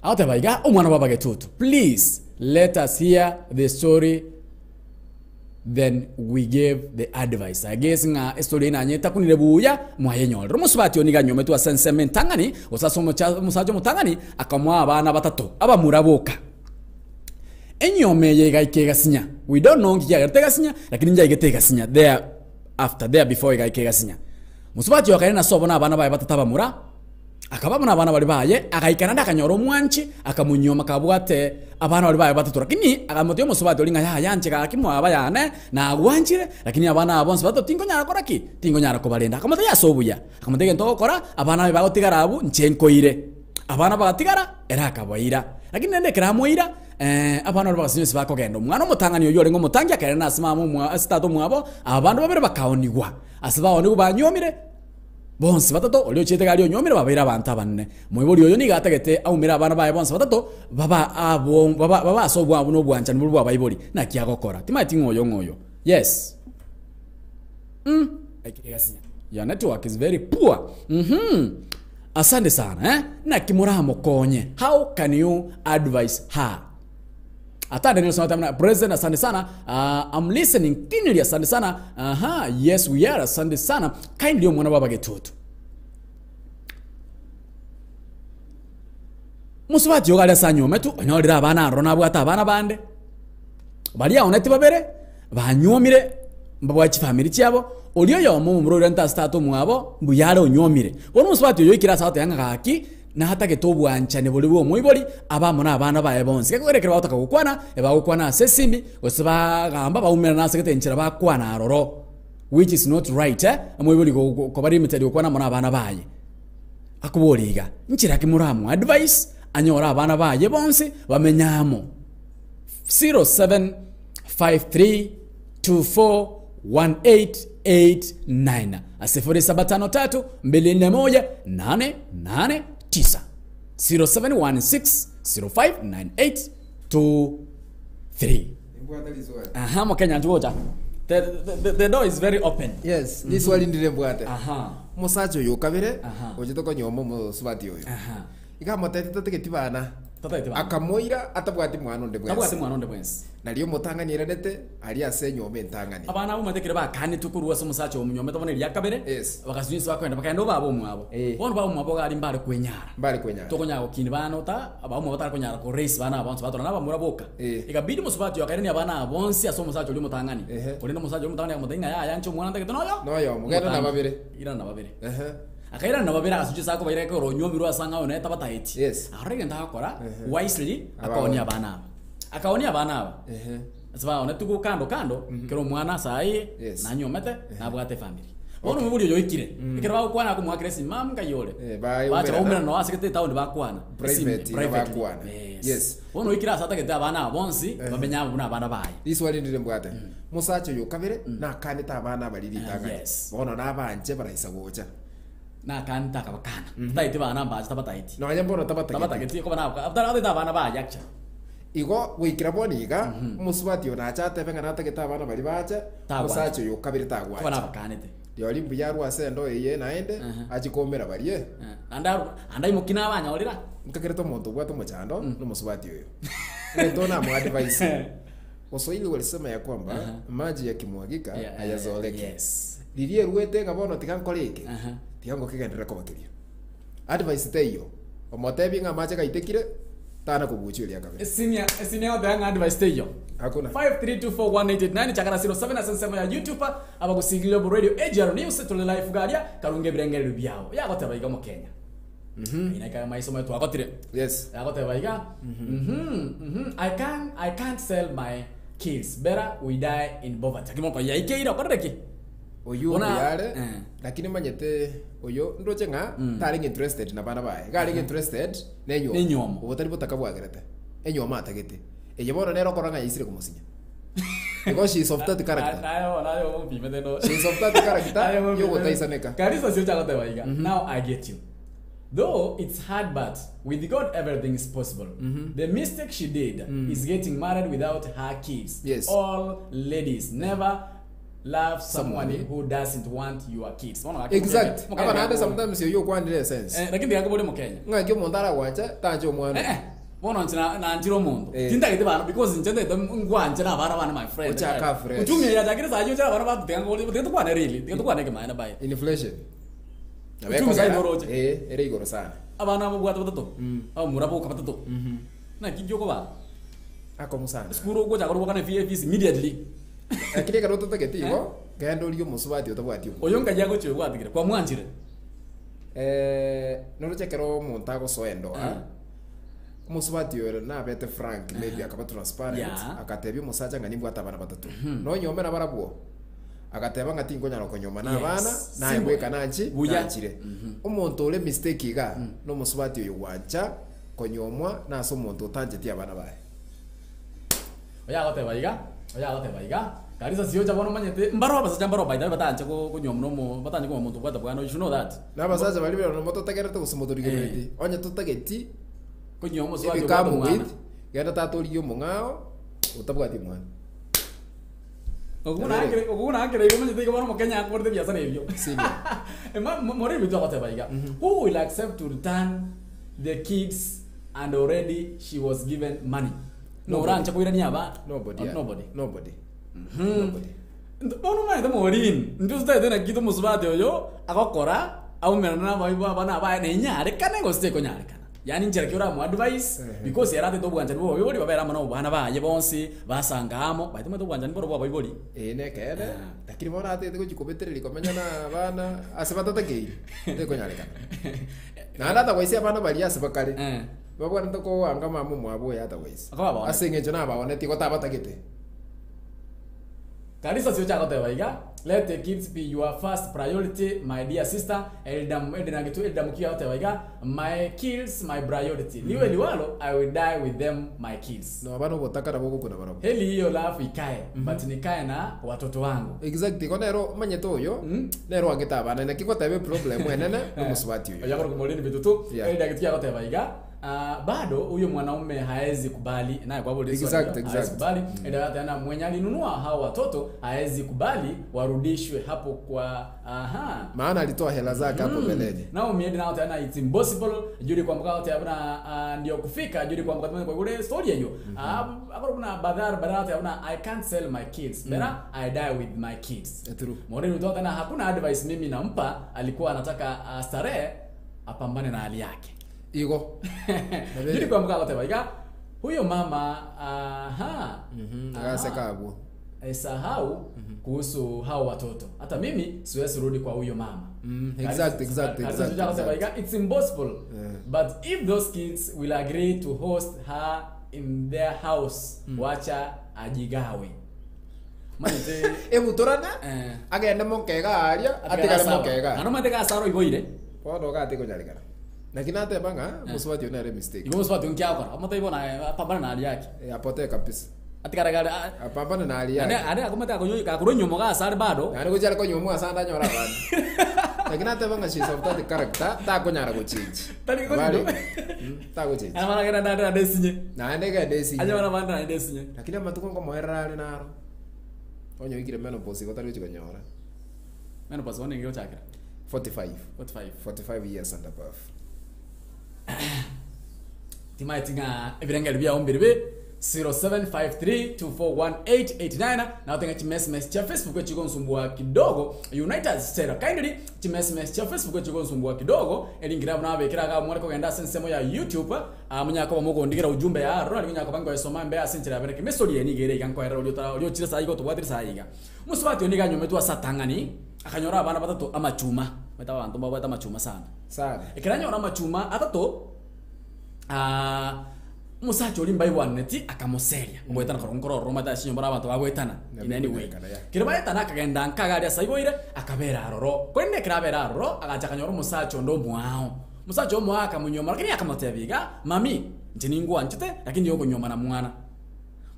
agoteba iga omwana bwa bagetutu please let us hear the story. Then we gave the advice. I guess ng'a estory eye nanye etakunire buya mwayenyorire. Omosubati oyo nigo anyometwe ase ensemo entang'ani gose ase omocha omosacha omotang'ani akamoa abana batato abamura boka. Enyiomo eye egaika egasinya. We don't know nki kiagerete egasinya lakini njaigete egasinya there after there before egaika egasinya. Mosubati oyo akairana ase obo na abana baye batato abamura. Akaba amo nabana baria baye, agaika naende akanyora omwanchi, akamonyioma kabwate abana baria baye batato. Lakini akamotebia omosubati oria ng'a yaya inche gaki mwaba yane, nagwanchire, lakini abana aba bonsi batato tinkonyara gokora ki? Tinkonyara kobarenda. Akamotebia ase obuya, akamotebia egento ogokora, abana aye bagotigara abwo, inche nkoire. Abana bagatigara, ere akabaira. Lakini naende ekero amoira, abana baria bagasinywa ase bakogenda. Omwana omotang'ani oyio orenge omotangi akairana ase mama omwa ase tata omwabo, abande babere bakaonigwa. Ase baonigwa banyiomire. Bonsi batato, oria ochiete gari onyuomire babeire abanto abanene. Moibori oyo nigo atagete aumere abana baye bonsi batato baba abo baba baba ase obwabo na obwanchani boria bw'abaibori. Naki agokora? Timanyeti ng'a oyo ng'a oyo. Yes. Mm. Your network is very poor. Mhm. Asante sana eh. Naki moramokonye? How can you advise her? Atande Nelson Atamina, President asante sana. I'm listening keenly asante sana. Aha, yes we are asante sana. Kindly omwana baba getutu. Musubati oyo gari ase anyometu onyorire abana aroro nabwate abana bande baria aoneti babere banyuomire mbabwate chifamiri chiabo oria oyomo omomura oirante ase tata omwabo mbuya are onyuomire. Bono omosubati oyo oikire ase agoteba ng'a gaki Natagete obwanchani boria bw'omoibori abe amo nabana baye bonsi. Gekogera ekero bagotaka gokwana, ebagokwana ase esimi, gose bagamba baumerana ase gete enchera bakwana aroro, which is not right eh, omoibori koba limited gokwana amo nabana baye. Akoboria iga, nchera ki moramoe advice anyore abana baye bonsi bamenye amo? 0753241889 0753 21 889 0716059823. Mbwate riswali. Aha, Mokenya nchigocha. The door is very open. Yes, riswali ndire mbwate. Aha. Omosacha oyo okabere Aha. ochete konyoma omosubati oyo. Aha. Iga amotebia tatageti bana. Tatageti bana. Akamoira atabwati mwana onde bwensi. Tabwati mwana onde bwensi. Nario omotang'ani airanete aria ase enyomba entang'ani. Abana abwo omanyete ekero bakanetwe korwa ase omosacha omonyomete bono eria kabere, Yes. bagasinywa ase bakoenda bakaenda obaba omwabo. Eh. Bono baba omwabo iga aria mbare kwenyara. Mbare kwenyara. Tokonyara gokinia bana ota baba omwabo tare konyara ko raise bana aba bonsi batora nabamura boka. Eh. Ekabidi omosubati oyo akairania abana aba bonsi ase omosacha oria omotang'ani. Ehe. Korende omosacha oria omotang'ani akamotebia ng'a yaya inche omwana ntagete noyo? Noyomo, genda na Omotangi. babere. Irana na babere. Ehe. Akairana na babere agasuchia ase akobaira ekero onyuomirwe ase ang'ao nere tabataeti. Yes. Akarora egento agokora Ehe. wisely Abaonie. akaonia abana aba. Akaonia abana aba. Ehe. Ase baonetigwe kando kando, kera omwana ase aye, Yes. nanyuomete, nabwate efamiri. Bono omobori oyo oikire, ekero bagokwana akomoakera esimi, mama nkai ore? Eh, Bacha baumerana. baumerana noo ase gete etown bakwana. Esimi, Private, iga privately. bakwana. Yes. Yes. Bono oikire ase atagete abana aba bonsi, bamenye amo buna abana baye. Riswali ndire mbwate. Mosacha oyo okabere nakanete abana abaria ritang'ani. Yes. Bono nabanche baraisa gocha. Nakanete akabakana. Tataeti bana mbache tabataeti. Nonya mbono tabatageti. Tabatageti koba na abana baye actually. Igo goikera bono iga, omosubati oyo nache atebe ng'a natagete abana baria bache, Tagwancha. omosacha oyo okabere Koba tagwancha. nabakanete. Rirorio mbuya arwe ase endoo eye naende, achie koumera baria. Eh, Naende arwe, naende aimokie nabanyorera. Nkakerete omonto obwate omochando, nomosubati oyo. Egento namoadvise, Waswahili walisema ya kwamba, maji yakimwagika Yeah, eh, hayazoleki. yes. Riria erwete ng'a bono tiga nkore eke, Aha. tiga ngokegenderera kobakeria. Advice teiyo, omotebie ng'a amache gaitekire, tana kobuchwa eria kabere. Esinia, esinia goteba ng'a advice teiyo. Hakuna. 5324189 chakana 07 ase ensemo ya YouTube abagosigirire obo radio AGR News tore live garia karunge ebirengererio biao yagoteba iga omokenya. Inaika maiso maye twagotire. Yes. Yagoteba iga mhm mhm I can I can't sell my kids better we die in poverty. Lakini moko yaikeire okorire ki? Oyio Bona- mbuya are, eh. lakini manyete oyo ndoche ng'a tarenge interested na bana baye. Iga arenge interested na enywomo. Nenywomo. Obo tari botaka bwagerete. Enywomo atagete. Eye bono nere okorora ng'a yaisire komosinya. Because she is of that character. Nayo nayo ompimete no. She is of that character Nayo ompimete. yogotaisaneka. Karisa sio chagoteba iga. Now I get you. Though it's hard but with God everything is possible. The mistake she did is getting married without her kids. Yes. All ladies never love someone Someone. who doesn't want your kids. Bono gaki Exact. Mokenya- Aba naende Mokenya- sometimes oyo okwanire esense. Eh, lakini ndikakobori Mokenya. Ng'aki omonto aragwanche tanche omwana. Eh, eh. Bono inche na- nanchire omonto. Eh. Tintagete bana because inche ntagete ngwanche na abana bane my friend. Ochake afresh. Uchumi eye yachakire saa eyio inche abana batotega ngore tiga tokwane really, tiga tokwane ekemanyererio baye. Inflation. Nabo Uchumi ekogera, sai noroche. eh, ere igoro sana. Abana ababwate batato, abamura boka batato. Naki inki okobaa? Akong'u sana. Esukuru ogochaka korwa efee efees immediately. Lakini ekero ototagete igo, genda orie omosubati otabwati omwana. Oyo nkai agochia obwatigire, kwamwanchire? Noroche ekero omonto agosoa endoa, Eh. omosubati oyo nabete frank maybe akaba transparent, Yeah. agatebia omosacha ng'a nimbwate abana batato. Nonyuome nabarabwo? Agateba ng'a tinkonyara konyuoma na Yes. abana, naye Simple. bweka nanchi, Buya. nanchire. Omonto ore mistake iga, nomosubati oyo gwancha konyuomwa nase omonto otancheti abana baye. Oyo agoteba iga, oyo agoteba iga, Karisa siocha bono omanyete, mbaro abasacha mbaro by the way bataanche ko konyuomwa na omo bataanche konyuoma omonto obwate bwana you should know that. Na abasacha baria bire nomo totegerete gose motorigereretie, onye totageti Konyuoma omosubati obwate ebikamu omwana. with, genda tata origie omong'ao otabwati mwana. Okwo buna akere okwo buna akere igo omanyete igo bono omokenya akorete ebiasara ebio. Senior. Ema mo more ebinto agoteba iga, who will accept to return the kids and already she was given money? Nobody. Noranche koirania aba? Nobody. Oh, nobody. Nobody. Nobody. Bono omanyete morini, intwe totaete naki tomosubati oyo agokora aumerane na abaibwa abana abaye na inyarekane gose tekonyarekana. Yaani nchera ki oramoa advice Ehe. because ere atete obwanchani bwa abaibori babere amo na obwana baye bonsi basanga amo, by the way omanyete obwanchani mboro bwa abaibori. Eye nekeene, Ah. lakini bono atete gochia kobetereria komenya na abana ase batatakeiri, tekonyarekana. Naende atagoisia abana baria ase bakare, Eh. Babwenerete koanga mama omwabo oyo atagoisa. Akababaoneti. Ase engencho nabaonetie gotabatagete. Karisa siocha agoteba iga, Let the kids be your first priority my dear sister, Elder Elder Nagetu Elder Mukiga agoteba iga, My kids my priority, liwe liwalo I will die with them my kids. Noba nobotaka nabo ogokuna barabwo. Heri hiyo love ikae but nikae na watoto wangu. Exactly, igo nero omanyete oyo, nere oangete abana, naki goteba eproblem enene nomosubati oyo. Oyo akorokwa Maureen Bitutu, Yeah. Elder Gituya agoteba iga, ah, bado huyo mwanaume haezi kubali naye kwa buli swali Exact, hiyo, haezi exact. kubali Elder Gatuya na mwenye alinunua hao watoto haezi kubali warudishwe hapo kwa aha Maana alitoa hela zake hapo mbeleni. Naomi Edna out ana it's impossible juri kwambuka out abuna uh, ndio kufika juri kwambuka tumene kwa kule story hiyo mm -hmm. uh, kuna badhar badhar out abuna I can't sell my kids better I die with my kids Eh, true. Maureen Ruto tena hakuna advice mimi nampa alikuwa anataka uh, starehe apambane na hali yake Igo. juri kwambuka out iga huyo mama aha Mhm, aha. agaseka abwo. Sahau kuhusu hao watoto hata mimi siwezi rudi kwa huyo mama Exact, exact, Karisa exact, Shujaa akasema, exact. "It's impossible Yeah. but if those kids will agree to host her in their house wacha ajigawe manyete Ebutorane, Eh. agende mokega aria, atigare mokega. ano manyete gasaro iboire Bono iga atekonyarekana. Naki nateba ng'a mosubati oyo nere mistake. igo mosubati nkiakora omote ibona apambane na hali yake Eh, apotee kabisa. atigare gare Apambane na hali ane yake. ane akomete akonyo kakorwa nyumo gasare bado Naende gochia are konywa ase ande anyore abana. Lakini nateba ng'a she is of that character, takonyara gochenji. Tari Abare, gochenji. tagochenji. Ana maragera ndande ande esinye Naende egende esinye. anya bana bande naende esinye Lakini amatuko nkomoerera are naro. Onye oikire menopause igo tari gochi konyora. menopause bono nigo gochakera 45. 45 45 years and above. Timaeti ng'a ebirengeri biao mbiribi 0753241889 nagote ng'a chimesmes chia Facebook echigonsumbua kidogo United Stella kindly chimesmes chia Facebook echigonsumbua kidogo eringire buna abekera iga mware kogenda ase ensemo ya YouTube ah, munyare koba mogondigera ujumbe ya aroro nari onyare koba nkoyesoma mbe ase enchera ya bene kemesori eye nigo ere iga nkoerera oria otara oria ochire saa iga otobwatire saa iga. Omosubati oyo nigo anyometwe ase atang'ani akanyora abana batato amachuma omanyete abanto mbabwate amachuma sana. Sana. Ekero anyora amachuma atato, ah, omosacha oria mbaigwananeti akamoseria, ogoetana korwa nkorora ororo omanyete ase chinyomba na abanto bagoetana in any way. Nabo ya. Kero baetana akagenda nka iga aria ase aiboire, akabera aroro. Korende ekero abera aroro, agacha akanyora omosacha onde omoao. Omosacha omoao akamonyuoma lakini akamotebia iga, mami, inche ningwanchete, lakini nigo okonyuoma na mwana.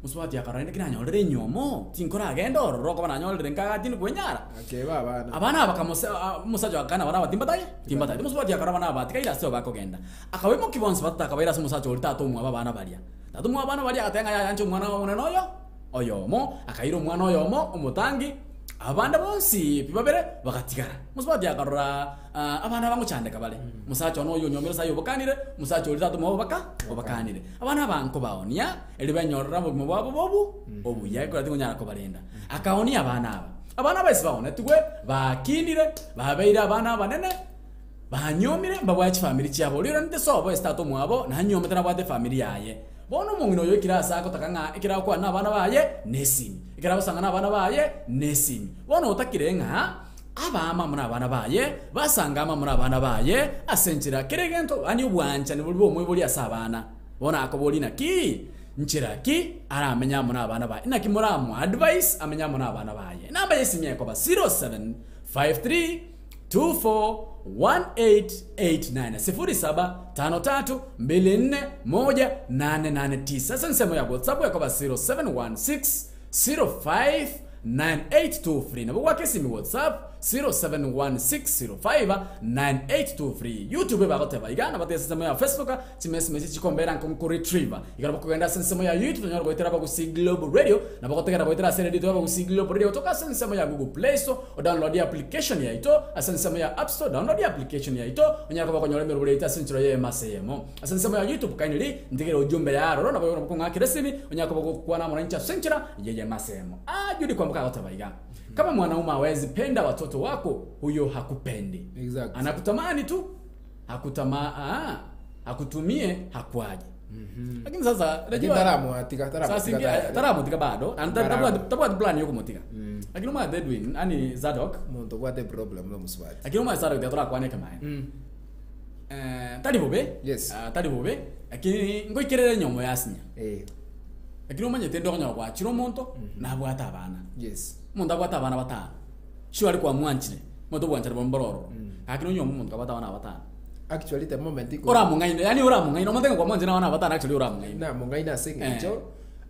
Mosubati akarora rende kinanyorire enyomo, tinkoragenda ororo okoba nanyorire nka iga tindi kwenyara. Akeba abana. Abana aba bakamose a- omosacha akana abana aba timbataye, timbataye. Omosubati akarora abana aba tigaire ase bakogenda. Akabaimokia bonsi batato akabaira ase omosacha oria tata omwabo abana baria. Tata omwabo abana baria agateba ng'a yaya inche omwana one noyo oyomo, akaira omwana oyomo omotangi, Abande bonsi pi babere bagatigara. Mosubati akarora ah, abana bagochandeka bare. Omosacha one oyo onyomire sayi obokanire, omosacha oria tata omwabo baka obakanire. Abana aba nkobaonia, erio benyorere obogima bwabo bobu obuya, ekero tingonyara kobarenda. Akaonia abana aba. Abana aba ase baonetigwe, bakinire, babeire abana abanene, banyomire, mbabwate chifamiri chiabo. Oria oiranete sobo ase tata omwabo, nanyomete nabwate efamiri yaye. Bono omong'ina oyo oikire ase agotaka ng'a ekero agokwana nabana baye nesimi, ekero agosanga nabana baye nesimi. Bono otakire ng'a abaama amo nabana baye, basange amo nabana baye ase enchera kera egento, yaani obwanchani boria bw'omoibori ase abana. Bono akoboria naki? Nchera ki aramenye amo nabana baye? Naki moramoadvise amenye amo nabana baye? Enamba y'esimi ekoba 0753 241889 0753241889 ase ensemo ya WhatsApp ekoba 0716059823 nabo gwaka esimi WhatsApp 0716059823 YouTube bagoteba iga nabo ase ensemo ya Facebook chimesime chikombera nko ko retriever Ekero bokogenda ase ensemo ya YouTube tonyare goetera Abagusii Global Radio, nabo gotegera goetera ase eredio y'Abagusii Global Radio gotoka ase ensemo ya Google Play Store, odownload application yaito ase ensemo ya App Store, download application yaito onyare koba okonyora emerobori yaito ase enchera y'eyemo ase eyemo. Ase ensemo ya YouTube kindly ntigere ujumbe ya aroro nabo nabo kong'akera esimi onyare koba ogokwana amo nainche ase enchera y'eyemo ase eyemo. Ah, Judy Kwamboka agoteba iga, Kama mwanaume hawezi penda watoto wako, huyo hakupendi. Exactly. Anakutamani tu, hakutama, ah, akutumie hakwaje. Lakini sasa Lakini unajua taramwatiga sasa taramwatiga ingi tayari. taramotiga bado and Barabara. tabwati plan yokomotiga. Lakini omwate Edwin ani Zadok Omonto obwate problem na omosubati. lakini omwate Zadok tiatorakwana ekemaene. Eh, tari bobe. Yes. Ah, tari bobe lakini ngoikerere enyomo yasinya. Eh, Lakini omanyete inde okonyora gwachire omonto nabwate abana. yes. Omonto abwate abana batano. Sure kwamwanchire. Omonto obwanchani bwa mboro ororo. Lakini onyuome omonto kabwate abana batano. Actually the moment iko Oramong'aine, yaani oramong'aine, omonto ng'a kwamwanchire nabana abatano actually oramong'aine. namong'aine ase eng'encho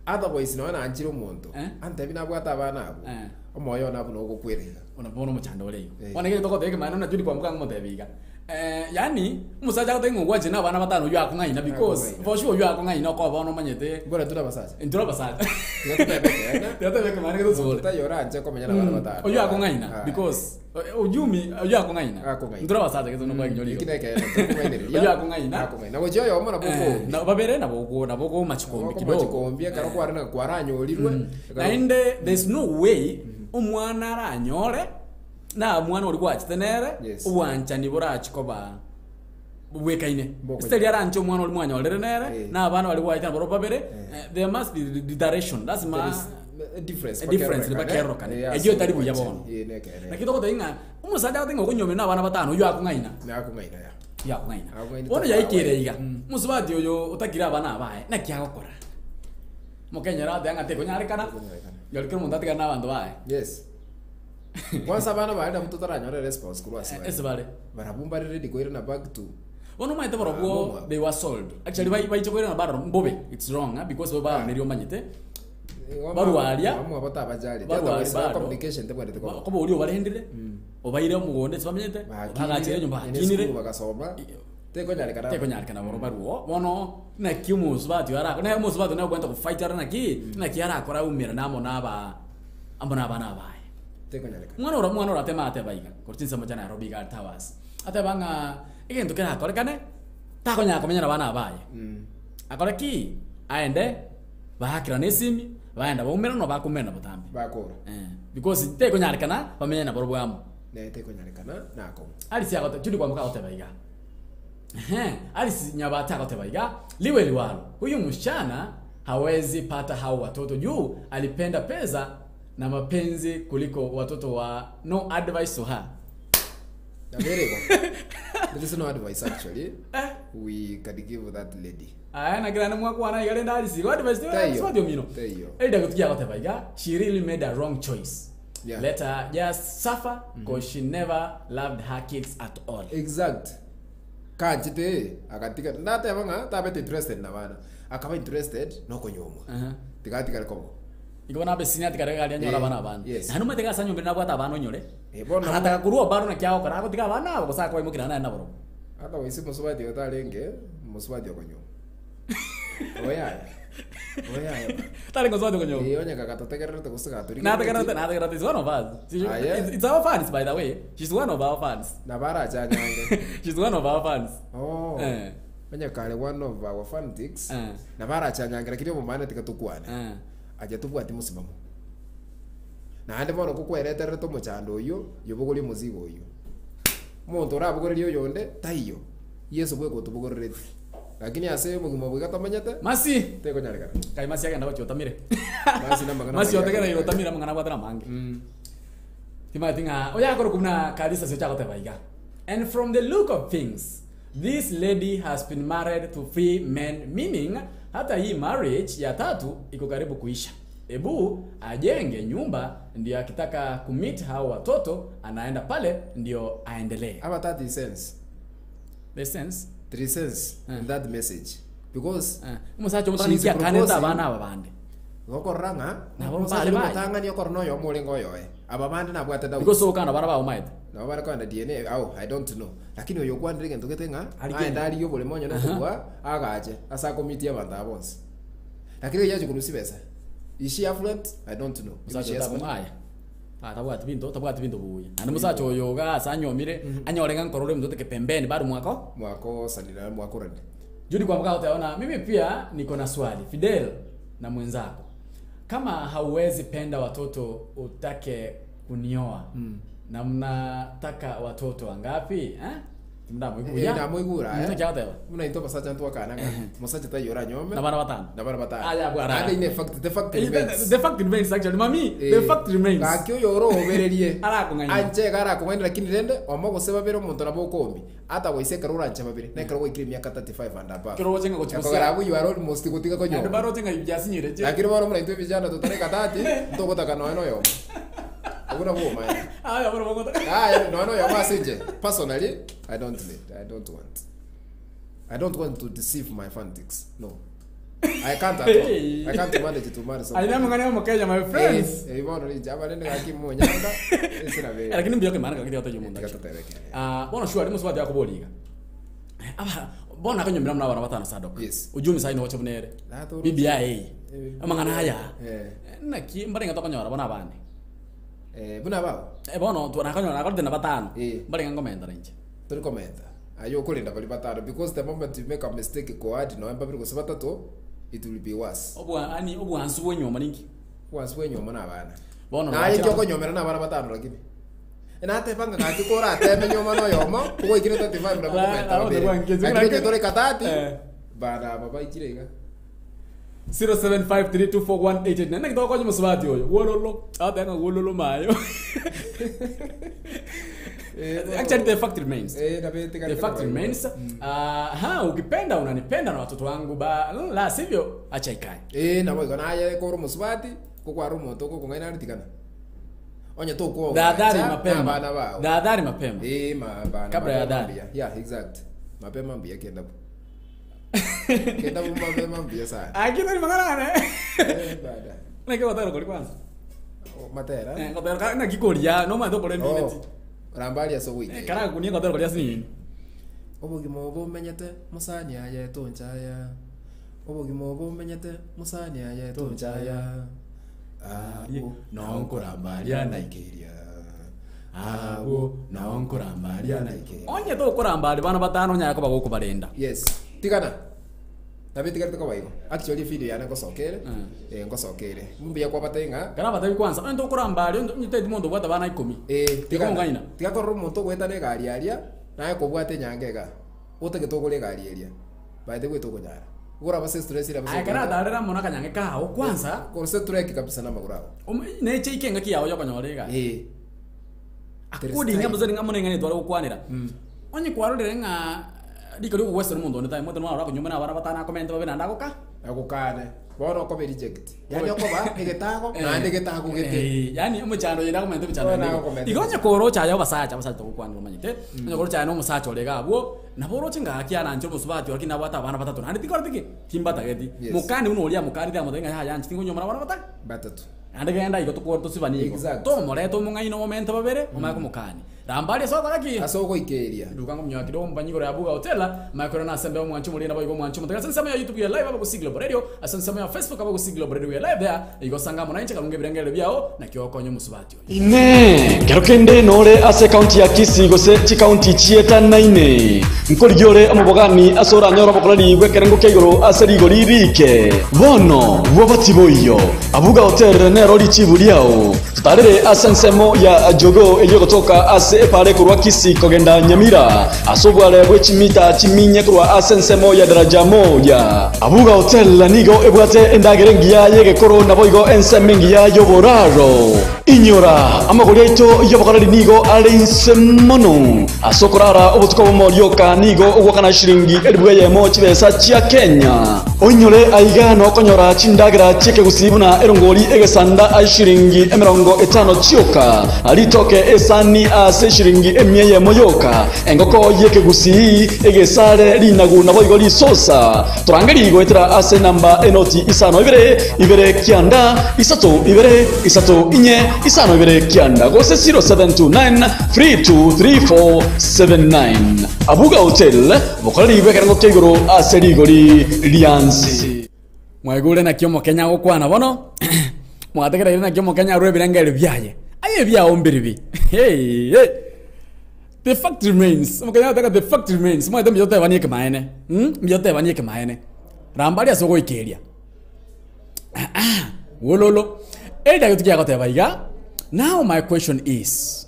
otherwise nonya nanchire omonto Eh. antebi nabwate abana abwo Eh. omoyo one abwo nogokwera iga. Ona bono omochando ore igo. Eh. Bono ekero togoteba ekemani buna Judy kwamboka ngomotebi iga. Eh, yaani omosacha agoteba ng'a ogwanchire na abana batano oywo akong'aina because Akong'aina. for sure oywo akong'aina okoba bono omanyete Mbora tore abasacha. intwe abasacha. Tiga totebe ekeene. Tiga totebe ekemani getosibore. Taiyo oranche komenya na abana batano. Oywo akong'aina Ah. because Ujumi oyio akong'aina. Akong'aina. Intwe abasacha gese nokwaginyora igo. Eki nekeene, tokong'ainereria. Oyio akong'aina. Akong'aina. Gochia oyomo nabo Eh, okombia. na babere nabo oko- nabo okoma chikombi Okoma kidogo. chikombi ekero kware na kwaranyorirwe. Ekero- Naende there's no way omwana aranyore na omwana oria gwachete nere Yes. obwanchani borachi koba bobwekaine. Bokonya. Ase tari aranche omwana oria mwanyorire nere Eh. na abana baria gwachete naboro babere Eh. there must be direction. Lazima There is a difference. A difference, bakerorokane. Eh, Eyio etari buya ase bono. Eh, nekeene. Naki togoteba ng'a omosacha agote ng'a okonyuomire na abana batano oyio akong'aina. Nakong'aina ya. Oyio akong'aina. Akong'aina Bono tofauti. yaikire iga, mosubati oyo otakire abana abaye, naki agokora? Mokenyora ateba ng'a tekonyarekana, Tekonyarekana. yari kera omonto atigane na abanto baye. Yes. Kwanza abana baye nabo totaranyora response korwa ase bare. Ase bare. Barabwo mbare ready koirana back to Bono omanyete Ah, barobwo momwabo. they were sold. Actually bai baiche koirana baroro mbobe, it's wrong eh, because bo baoneria omanyete, Barwaria. Bamwabo tabajari. Barwaria Otherwise, bado. communication tebwenerete koba. koba oria obarendire, obaire omogondo ase bamenyete, bagachire nyomba bakinire. Esukuru bagasoma. Tekonyarekana. tekonyarekana boro baruo bono naki omosubati oyo arakore naye omosubati naye okobwata gofight are naki naki arakore aumerane amo na aba amo na abana abaye Tekonyarekana. omwana ora omwana orateme ateba iga korwa chinsemo chia Nairobi iga are towers ateba ng'a egento kerakorekane takonyara komenya na abana abaye akore ki aende baakerane esimi baenda baumerane no bakomerana botambe Bakora. eh, because tekonyarekana bamenye nabarobwo amo Naye tekonyarekana nakong'u. Alice agote Judy kwamboka agoteba iga. Ehe, Alice Nyabate agoteba iga, liwe liwalo. Huyu msichana hawezi pata hao watoto juu alipenda pesa na mapenzi kuliko watoto wa no advice to her. Naberegwa. There is no advice actually. We can give that lady. Aya na kira namwakwana iga rende Alice, go advice to Teiyo. sio mino. Teiyo. Elda kutukia agoteba iga, she really made a wrong choice. Yeah. Let her just suffer because she never loved her kids at all. Exact. Kanchete agatiga nateba ng'a tabete interested na bana. Akaba interested nokonyomwa. Uh-huh. Tigatigare kobo. Igo bono abe senior atigare gari anyore Eh, abana abana. yes. Naende omanyete gase anyomire nabwate abana onyore. Eh, bono Agataka korwa obaro naki agokora agotiga abana abo gose akobaimokera naende nabarobwo. Otherwise mosubati oyo tarenge mosubati okonyomwa. Oyaya. Oyaye. Tari ngosubati okonyoma. Eh, onye kagatotegererete gose gatorigereretie. Nategererete, nategererete, it's one of us. She- Aye. It's, it's our fans, by the way. She's one of our fans. Nabo arachanyange. She's one of our fans. Oh. Eh. Onye kare one of our fanatics. Eh. Nabo arachanyange lakini omomane tiga tokwane. Eh. Aye tobwati mosimamo. Naende bono kokweretererete omochando oyio, yobogorie omozigo oyio. Omonto orabogorerie oyonde, taiyo. Yeso bweka otobogoreretie. Lakini ase obogima obo iga tomenyete, Masi. tekonyarekana. Kai masi agenda gochia otamire. Masi namang'ana Masi amaya otegereire akorekana. otamire amang'ana abwate namange. Timanyeti ng'a oyakore buna Kalisa ase ochagoteba iga. And from the look of things, this lady has been married to three men meaning hata hii marriage ya tatu iko karibu kuisha. Ebu ajenge nyumba ndio akitaka kumeet hao watoto anaenda pale ndio aendelee. Aba 30 cents. The sense? 3 cents in that message. Because Eh, omosacha She's omotang'ani akanete proposing- abana aba bande. gokorora ng'a Nabo omosacha bare baye. omotang'ani okorora na oyomo orenge oyoe. Aba bande nabwate doubts. Because okana bara bao maete. Nabo bare kogenda DNA au I don't know. Lakini oyo okwanire egento gete ng'a Arigie. aende arigie oboremo onye nokobua agache ase akomitia abanto aba bonsi. Lakini oyo yache korusia chibesa. Is she affluent? I don't know. If Musacha she has otabu money. aya. Ah, tabwati binto, tabwati binto buya. Naende musacha oyo iga ase anyomire, anyore ng'a nkorora omonto oteke pembeni bado mwako. Mwakosanire mwakorani. Judy Kwamboka utaona mimi pia niko na swali. Fidel na mwenzako. Kama hauwezi penda watoto utake kunioa. Na mnataka watoto wangapi? Eh? Timdamoigura. Eh, namoigura, eh. Nkyateba. Buna intwe abasacha ntwakana ng'a mosacha taiyo oranyome Na bana batano. na bana batano. Aya, bwana. Naende in fact the fact Eh, remains. The fact remains actually. Mami, the Eh, fact remains. Gaki oyo orobererie. Arakong'aina. Anche iga arakong'aina lakini rende omo gose babere omonto nabo okombi. Ata goise ekero oranche babere, na ekero gwaikire emiaka 35 and above. Ekero ogoche ng'a gochi Ekogera gosia. abwo you are almost gotiga Naende konyoma. baroche ng'a ibiasinyire che. Lakini bono buna intwe vijana totari katati, ntogotaka nonya na oyomo. Obwo nabwo obomaene. Aya bono bogotaka. Aye, nonya na oyomo ase inche, personally, I don't need, I don't want. I don't want to deceive my fanatics. No. I can't at all. I can't manage to marry somebody. Aye namang'ana ya omokenya my friends. Eh, eh, bono rinche abarende gaki monyanga, esira Eh, be. Lakini mbuya kemana gaki tiga omonto Tiga ache. totebeke. Ah, bono sure mosubati akobori iga. Aba bono akanyomera muna abana batano Sadok. Yes. Ujumi sai noche bunere. Natoro- BBI eye. Eh. Amang'ana aya. Eh. Naki mbarenge tokonyora bono abande. Eh, buna bao Eh, bono nakonyora nakorete na batano. Eh. Mbarenge ngomenta inche. tori komenta aye okorenda bari batano because the moment you make a mistake koadi noe babere gose batato it will be worse Obwa ani obwansu bwenyoma ninki. once bwenyoma na abana Bono naye nachira- ki okonyomera na abana batano lakini nateba ng'a gaki korateme nyoma na oyomo ogoikire 35 nabo Ah, komenta ah, babere otebwa lakini onye tore katati Eh. bana aba baikire iga 0753241889 naki togokonya omosubati oyo wololo agotenga wololo mayo Eh, actually the fact remains eh, nabete the fact remains ah, ha ukipenda unanipenda na watoto wangu ba la sivyo acha ikae Eh, nabo igo naye kore omosubati kokwara omonto okokong'aina aritikana onye tokoa tahadhari mapema abana bao tahadhari mapema Eh, bana, Kabla ya mapema adhari. mbuya. Yeah, exact. Mapema mbuya kenda bu. Kenda bu mapema mbuya sana. akina ni mang'ana Eh, bada. naki gotera kori kwanza Oh, matera. Eh, gotera ka naki koria no manto kore Oh, minute Rambali ase ogoika. kara kunia gotera koria sinini Obogima obo omenyete mosani aye tonchaya. Obogima obo omenyete mosani aye tonchaya. Abwo nonkorambaria naikeria. abwo nonkorambaria naikeria. onye tokorambari bana batano onyara koba gokobarenda Yes. Tigana. Nabetigarete koba igo. Actually video yane ngosokere. Eh ngosokere. Mbuya kwabate ng'a kana batabi kwanza onye tokorambari onye tedi monto obwate bana ikomi Eh, Tiga kong'aina. tiga korora omonto ogoetana egari aria naye kobwata enyange iga otagete ogore egari eria by the way tokonyara ogora abase stress ira Aya kara atarera mono akanyange kao kwanza gose trek kabisa na amagoro ago neche ikenga kiao yokonyora egari eh according ng'a muzeri ng'a moneng'ani tware gokwanera onye kwarorire ng'a riko rigogwesera omonto onde time ote akonyuma na abana batano akomente babe naende agoka agokane bono okoba reject yani okoba egetago naende egetago gete Eh, yani omochando yende akomente omochando Bono yende igo. agokomenta. Igo onye korocha aya abasacha abasacha togokwanera omanyete onye korocha aya na omosacha ore iga abwo nabo oroche ng'aki aranche omosubati ore lakini nabwate abana batato naende tikoreti ki timbatageti Yes. mokani buna oria mokarire amotebi ng'a yaya inche tingonyomora abana bata batatu naende genda igo tokoro tosibani igo Exact. tomoreta omong'aini omomente babere omanye komokani. Rambari ase ogokora ki? Ase ogoikeria. Duka ng'omonyoa kidogo mbanyi igoro ya Buga Hotel, Michael na asembe omwancho omoriri naboigo omwancho omotaka ase ensemo ya YouTube ya live abagusi Global Radio, ase ensemo ya Facebook abagusi Global Radio we are live there, igo sanga amo nainche karunge ebirengererio biao naki ogokonya omosubati oyo. Inee! Kero kende nore ase ekaunti ya Kisii gose chikaunti chietanaine, nkorigia ore omobogani ase oranyore obokoreri bw'ekerengo kia igoro ase rigori riike? Bono bwoba tiboiyo, Abuga Hotel nero richibu riao. Totarere ase ensemo ya Jogoo eyio egotoka ase epaara ekorwa Kisii kogenda Nyamira, ase obware bwe chimita chiminye korwa ase ensemo ya Daraja Moja. Abuga Hotel nigo ebwate endagera engiya y'egekoro naboigo ensemo engiya y'oboraro. Inyora, amagori aito y'obokoreri nigo are inse mono. Ase okorara obotuko obomo rioka nigo ogwakana shilingi elifu eyemo chibesa chia Kenya. Oinyore aiga nokonyora chindagera chi'ekegusii buna erongori egesanda ase shilingi emerongo etano chioka, ritoke esani ase shilingi emia eyemo yoka, engoko y'ekegusii, egesare, rinagu naboigo risosa. Torangerie goetera ase enamba enoti isano ibere, ibere kianda, isato ibere, isato inye, isano ibere kianda, gose 0729 3234 79. Abuga Hotel, bokoreri bw'ekerengo kia igoro ase rigori riansi. Mwaigure naki omokenya agokwana bono? Mwategereire naki omokenya arue ebirengererio biaye? Aye ebiao mbiribi. Hey, hey. The fact remains. Omokenya agoteba the fact remains. Omanyete mbuya totebanie ekemaene. Mm? Mbuya totebanie ekemaene. Ramba aria ase ogoikeria. Ah, ah. Wololo. Elder gete kiagoteba iga. Now my question is,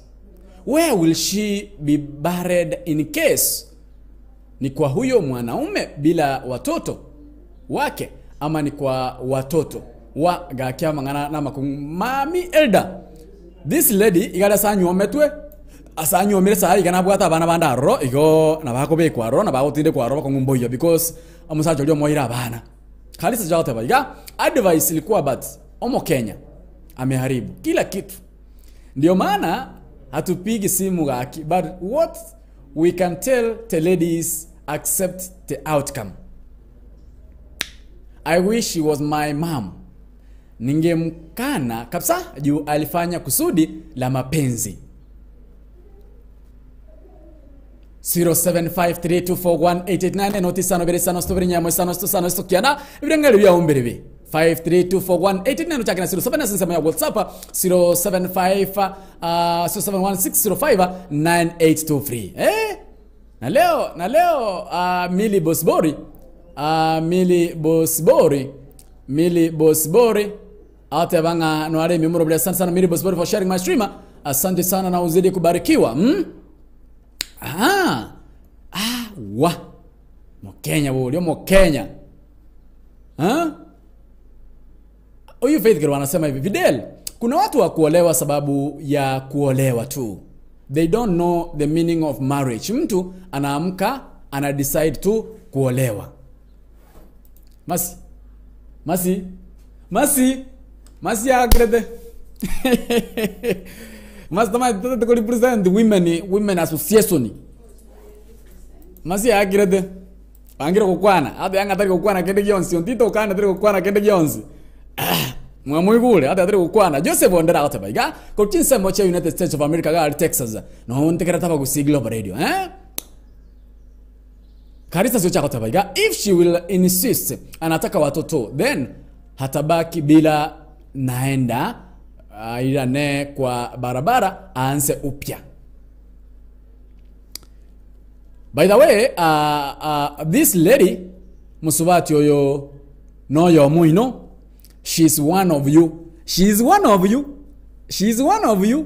where will she be buried in case ni kwa huyo mwanaume bila watoto wake ama ni kwa watoto wa gaki amang'ana namakong'u mami elder this lady iga are ase anywometwe ase anywomire saii iga nabwate abana bande aroro igo nabo akobekwa aroro nabo agotindekwa aroro bakong'u mboiyo because omosacha oria omoeire abana. Karisa chagoteba iga advice ilikuwa but omokenya ameharibu kila kitu ndio maana hatupigi simu gaki but what we can tell the ladies accept the outcome I wish she was my mom ningemkana kabisa juu alifanya kusudi la mapenzi 0753241889 enoti isano ibere isano sita ibere nyamo isano sita isano sita kianda ebireng'erio biao mbere bi 53241889 ochake na 07 ase ensemo ya whatsapp 075 uh, 0716059823 eh na leo na leo uh, mili bosbori uh, mili bosbori mili bosbori ateba ng'a noare emimuro buria asante sana mili bosbori for sharing my stream asante sana na uzidi kubarikiwa mm? Ah, ah, wa mokenya boria omokenya Ah? Huyu Faith Kirwa anasema hivi, Fidel, kuna watu wa kuolewa sababu ya kuolewa tu. They don't know the meaning of marriage. Mtu anaamka ana decide tu kuolewa. Masi. Masi. Masi. Masi agrede. Masi tama tete ko represent women women association. Masi agrede. Bangire gokwana, ate anga tari gokwana kende gionsi, ontito okana tari gokwana kende gionsi. Ah, mwamoigure ate atari gokwana. Joseph Ondera agoteba iga, korwa chinsemo chia United States of America iga aria Texas, nonya ntegerete abagusii Global Radio, eh? Karisa siocha agoteba iga, if she will insist anataka watoto then hatabaki bila naenda airane kwa barabara aanze upya. By the way, uh, uh, this lady musubati oyo noyomo ino she's one of you she's one of you she's one of you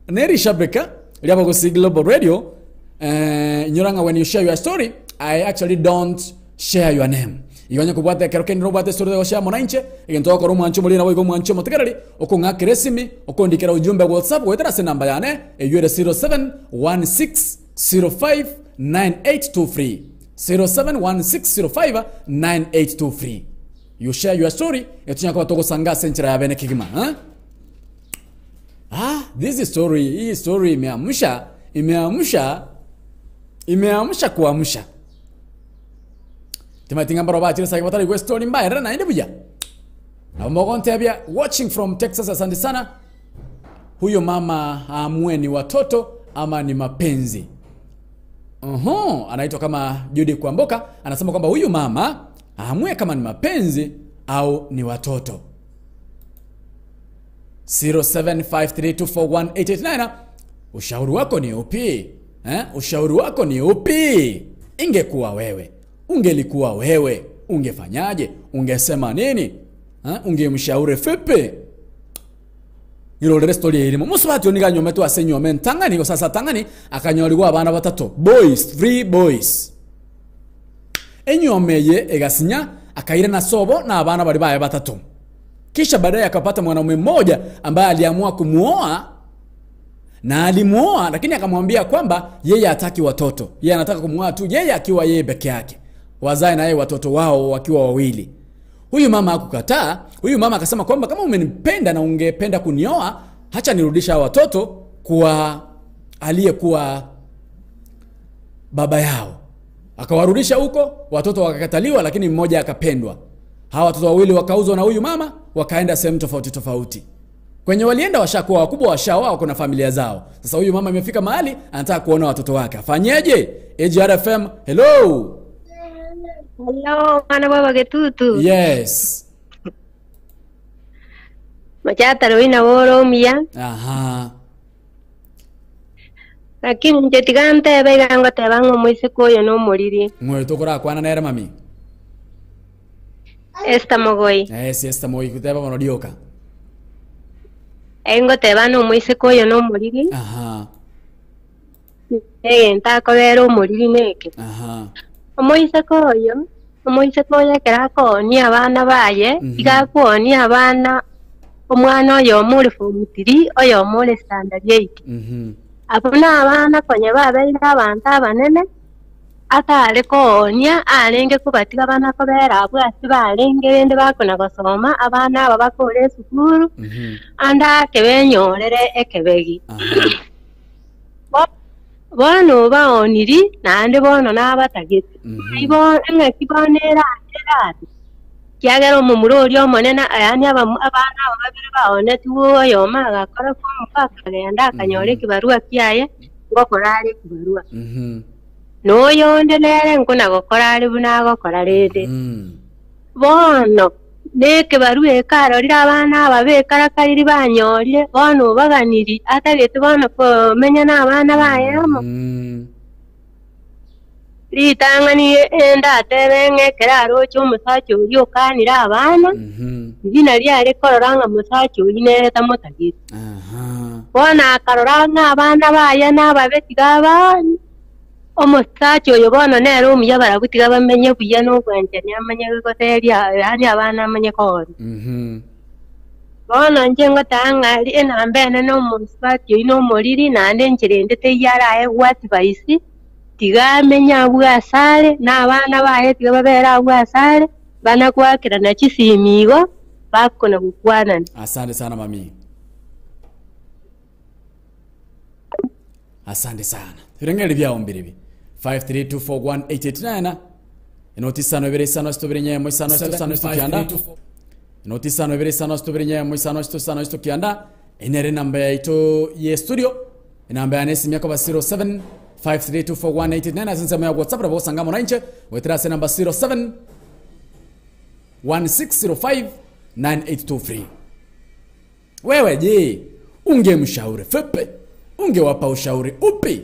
nerishabika riabagosi global radio eh, inyora ng'a when you share your story i actually don't share your name igo onye kobwate ekero kende nobwate story ogoshare amo nainche egento ogokora omwancho omoriri naboigo omwancho omotegereri okong'akera esimi okondikera ujumbe whatsapp goetera ase enamba yane eywo ere 0716059823 0716059823 you share your story etunyare koba togosanga ase enchera ya bene kegima eh? Ah, this story hii story imeamsha imeamsha imeamsha kuamsha Timanyeti ng'a mbarabwo bachire ase batari gwestori mbaerere naende buya. Nabo mogontebia watching from Texas asante sana. huyo mama aamue ni watoto ama ni mapenzi. Uhu, anaitwa kama Judy Kwamboka anasema kwamba huyu mama aamue kama ni mapenzi au ni watoto. 0753241889 ushauri wako ni upi eh? Ushauri wako ni upi? Ingekuwa wewe, ungelikuwa wewe, ungefanyaje? Ungesema nini eh? Ungemshauri vipi? Irorere story irimo musubati oniga nyome twase nyome ntang'ani gosasa tang'ani akanyorigwa abana batato boys three boys enyome ye egasinya akaira na sobo na abana bari baye batato kisha baadaye akapata mwanaume mmoja ambaye aliamua kumuoa na alimuoa, lakini akamwambia kwamba yeye hataki watoto, yeye anataka kumuoa tu yeye akiwa yeye peke yake, wazae na yeye watoto wao wakiwa wawili. Huyu mama hakukataa. Huyu mama akasema kwamba kama umenipenda na ungependa kunioa, hacha nirudisha hawa watoto kwa aliyekuwa baba yao. Akawarudisha huko, watoto wakakataliwa, lakini mmoja akapendwa. Hawa watoto wawili wakauzwa na huyu mama, wakaenda sehemu tofauti tofauti. Kwenye walienda washakuwa wakubwa, washaoa, wako na familia zao. Sasa huyu mama imefika mahali anataka kuona watoto wake, afanyeje? AGRFM, hello. Hello, mwana baba Getutu. Yes. Machataro ina woro mia. Aha. Lakini nje tigante bega ngoteba ngo moiseko oyo no moriri. Mwe tukora kwana nere mami. Esta mogoi. Eh, si esta mogoi kuteba bono dioka. Engoteba no moiseko oyo no moriri. Aha. Eh, ntakobera omoriri neke. Aha. Omoiseko oyo, omoiseko oyo ekero akoonia abana baye, iga akoonia abana omwana oyo omore form 3 oyo omore standard 8. Abo na abana konya babeire abanto abanene atare koonia arenge kobatiga abana kobera abwo ase barenge rende bakona gosoma abana aba bakore esukuru ande ake benyorere ekebegi. Bono baoniri naende bono nabatagete. Ibo eng'aki bono erate kiagera omomura oria omonene yaani abana aba babere baonetiwe oyoma agakora form four akagenda akanyora ekibarua kiaye ngokora are ekibarua. Noyonde nere nkona gokora are buna agokora rende. Bono nekebarua ekarorire abana aba bekarakariri banyorire bono obaganiri atagete bono komenya na abana baye amo. Ritang'ani endatebe ng'ekero aroche omosacha oria okanire abana riina riare korora ng'a mosacha oria nere tamotagete. Bono akarora ng'a abana baye nababe tiga abani omosacha oyo bono nere omuya barabwo tiga bamenye buya na obwanchani amanye goteria yaani abana amanye koona. Bono inche ngoteba ng'a enamba enene omosubati oyo na omoriri naende enchera ende teiyo araegwe advice tiga amenye abwo asare na abana baye tiga babere abwo asare banagoakerana chisimi igo bakona gokwanana. Asante sana mami. Asante sana. Virengeli vyao mbiribi. 5324189 inoti isano ibere isano isito ibere nyemo isano isito isano isito kianda. Inoti isano ibere isano isito ibere nyemo isano isito isano isito kianda. Enere namba yaito ye studio. Enamba ya nesi miaka ba 07 5324189 ase ya WhatsApp rabo sangamo nainche wetera ase namba 07 1605 9823. Wewe je, ungemshauri vipi? Ungewapa ushauri upi?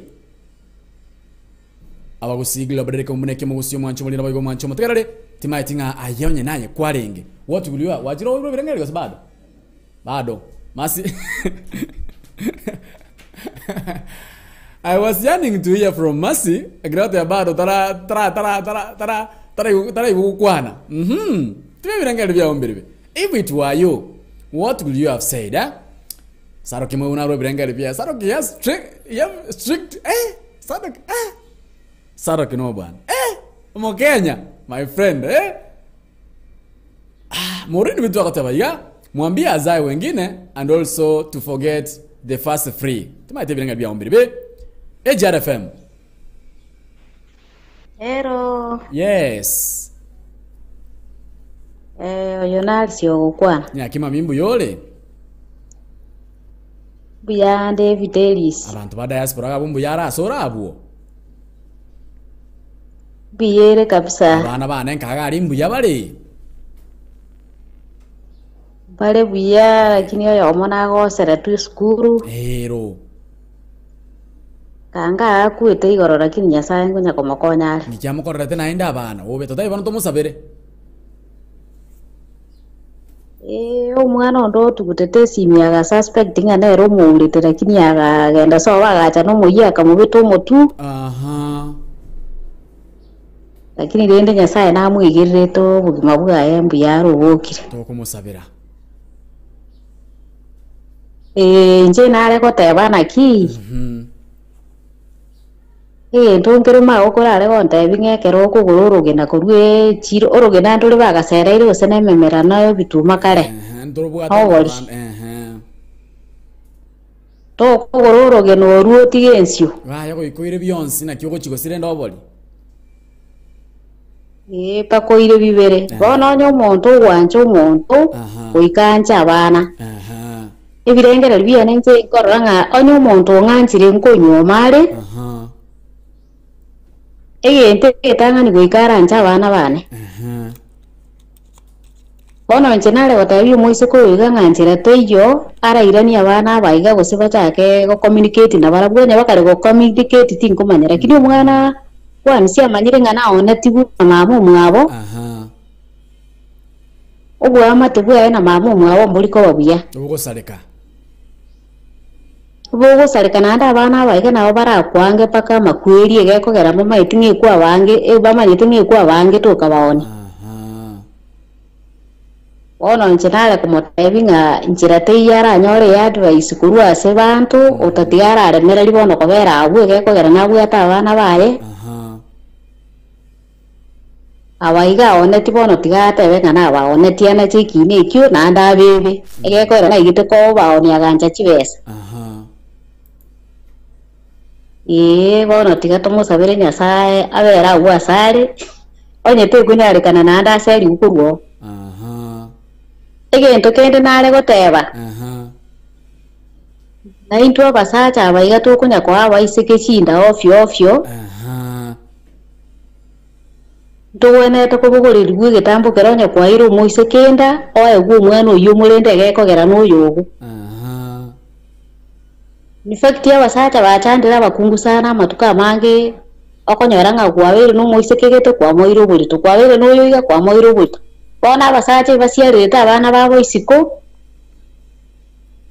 Abagusigila badereka umuneke mugusiyo mwancho mulina bayigo mwancho mutegerere timaitinga ayonye naye kwarenge. Watu kuliwa wajiro wibro birengere kwa bado. Bado. Masi I was yearning to hear from Mercy. Grate ya bado tara tara tara tara tara tara tara ikukwana. Tume birengere bya ombiribe. If it were you, what would you have said, eh? Saroki mwe unarwe birengere bya. Saroki yes strict, yeah, strict eh? Saroki eh? Saroki no bwana. Eh? Mo Kenya, my friend, eh? Ah, Maureen vitu akataba ya. Mwambie azae wengine and also to forget the first free. Tumaite birengere bya ombiribe. AGRFM. Hello. Yes. Eh, oyo nalisi ogokwana. Nyakima mimbu yole. Mbuyande Fidelis. Abanto ba diaspora abwo mbuya are ase ore abwo. Mbuya ere kabisa. Abana bane nkaga aria mbuya bare. Bare buya lakini oyomo nagosera tu esukuru. Ero. Kanga akwete igoro lakini Nyasaye ngonya komokonya are. Nki amokorerete naende abana? Obe totebi bono tomosabere. Ee, omwana onde otugutete esimi aga suspect ng'a nere omourete lakini akagenda sobo agacha nomoyio akamobeta omotwe. Aha. Lakini rende Nyasaye namwegererete obogima bwaye mbuya are obokire. Tokomosabera. Ee, inche nare goteba naki, egento nkere magokoro are gontebia ng'a ekero okogora orogena korwa echiro, orogena ndore bagasereire gose na ememera na ebituma kare, Ehe, ntorobwate nobori. abana, ehe. Tokogora orogena orwo otige ensio. Yaya goika oire bionsi naki ogochia gosira ende obori. Ee, mpaka oire bibere. Bono onye omonto ogwancha omonto, goika anche abana. Ebirengererio biane inche nkorora ng'a onye omonto ong'anchire nkonyuoma are, egento egetang'ani goika aranche abana bane. Bono inche nare gotebia omoiseke oyo iga ng'a nchera teiyo arairanie abana aba iga gose bachake gocommunicate nabarabwo, onye bakare gocommunicate tinkomanya, lakini omwana kwanisia amanyire ng'a naonetigwe na mama omwabo, oboamate bwaye na mama omwabo mbori koba buya. Obogosareka. Bogosareka naende abana aba iga nabo barakwange mpaka amakweri egekogera mbamaeti ng'a ekwa abange, bamanyete ng'a ekwa abange tokabaonia. Bono inche nare komotebia ng'a inchera teiyo aranyore eadvice korwa ase abanto, otatiga araremererie bono kobera abwo egekogera nabwate abana baye. Aba iga aoneti bono tiga atebe ng'a nabaonetie anache ekiina ekio naende abebe, egekogera naigete kobaonia agancha chibesa. Ee, bono tiga tomosabere Nyasae abere agwo asare, onye tekonyarekana naende aserigwe korwa oo. Egento kende nare goteba, naintwe abasacha aba iga tokonya koa abaiseke chinda ofio ofio, ntogwenerete kobogoreria egetambo keria onye kwaeire omoiseke enda, oegwe omwana oyio omorende egekogera noyo ogo. In fact abasacha bachandire abakungu sana amatuko amange, okonyora ng'a kwabeire na omoiseke gete kwamoeire oborito, kwabeire na oyo iga kwamoeire oborito. Bono abasacha ebasiarerete abana babo isiko,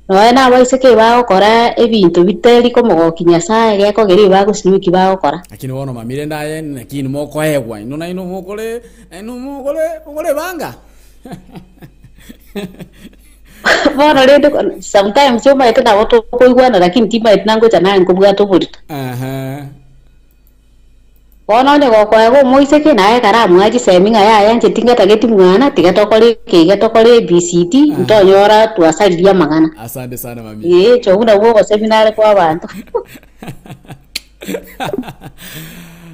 nonya na abaiseke ebagokora ebinto bitari komogokia Nyasaye gekogera ebagosinywa eki bagokora. Lakini bono mamire rende aye naki inwe mokoegwa, inwe nainwe mokore nainwe mokore mokore ebanga. Bono rende sometimes omanyete nabo tokoigwana lakini timanyeti nangocha naye nkobwate oborito. Bono onye gokoega omoiseke naye ekero amoa chisemi ng'a yaya inche tingatageti mwana tiga tokore eke iga tokore ABCD ntonyora twasaririe amang'ana. Asante sana mami. Ee, inche obwo nabwo obosemi nare koa abanto.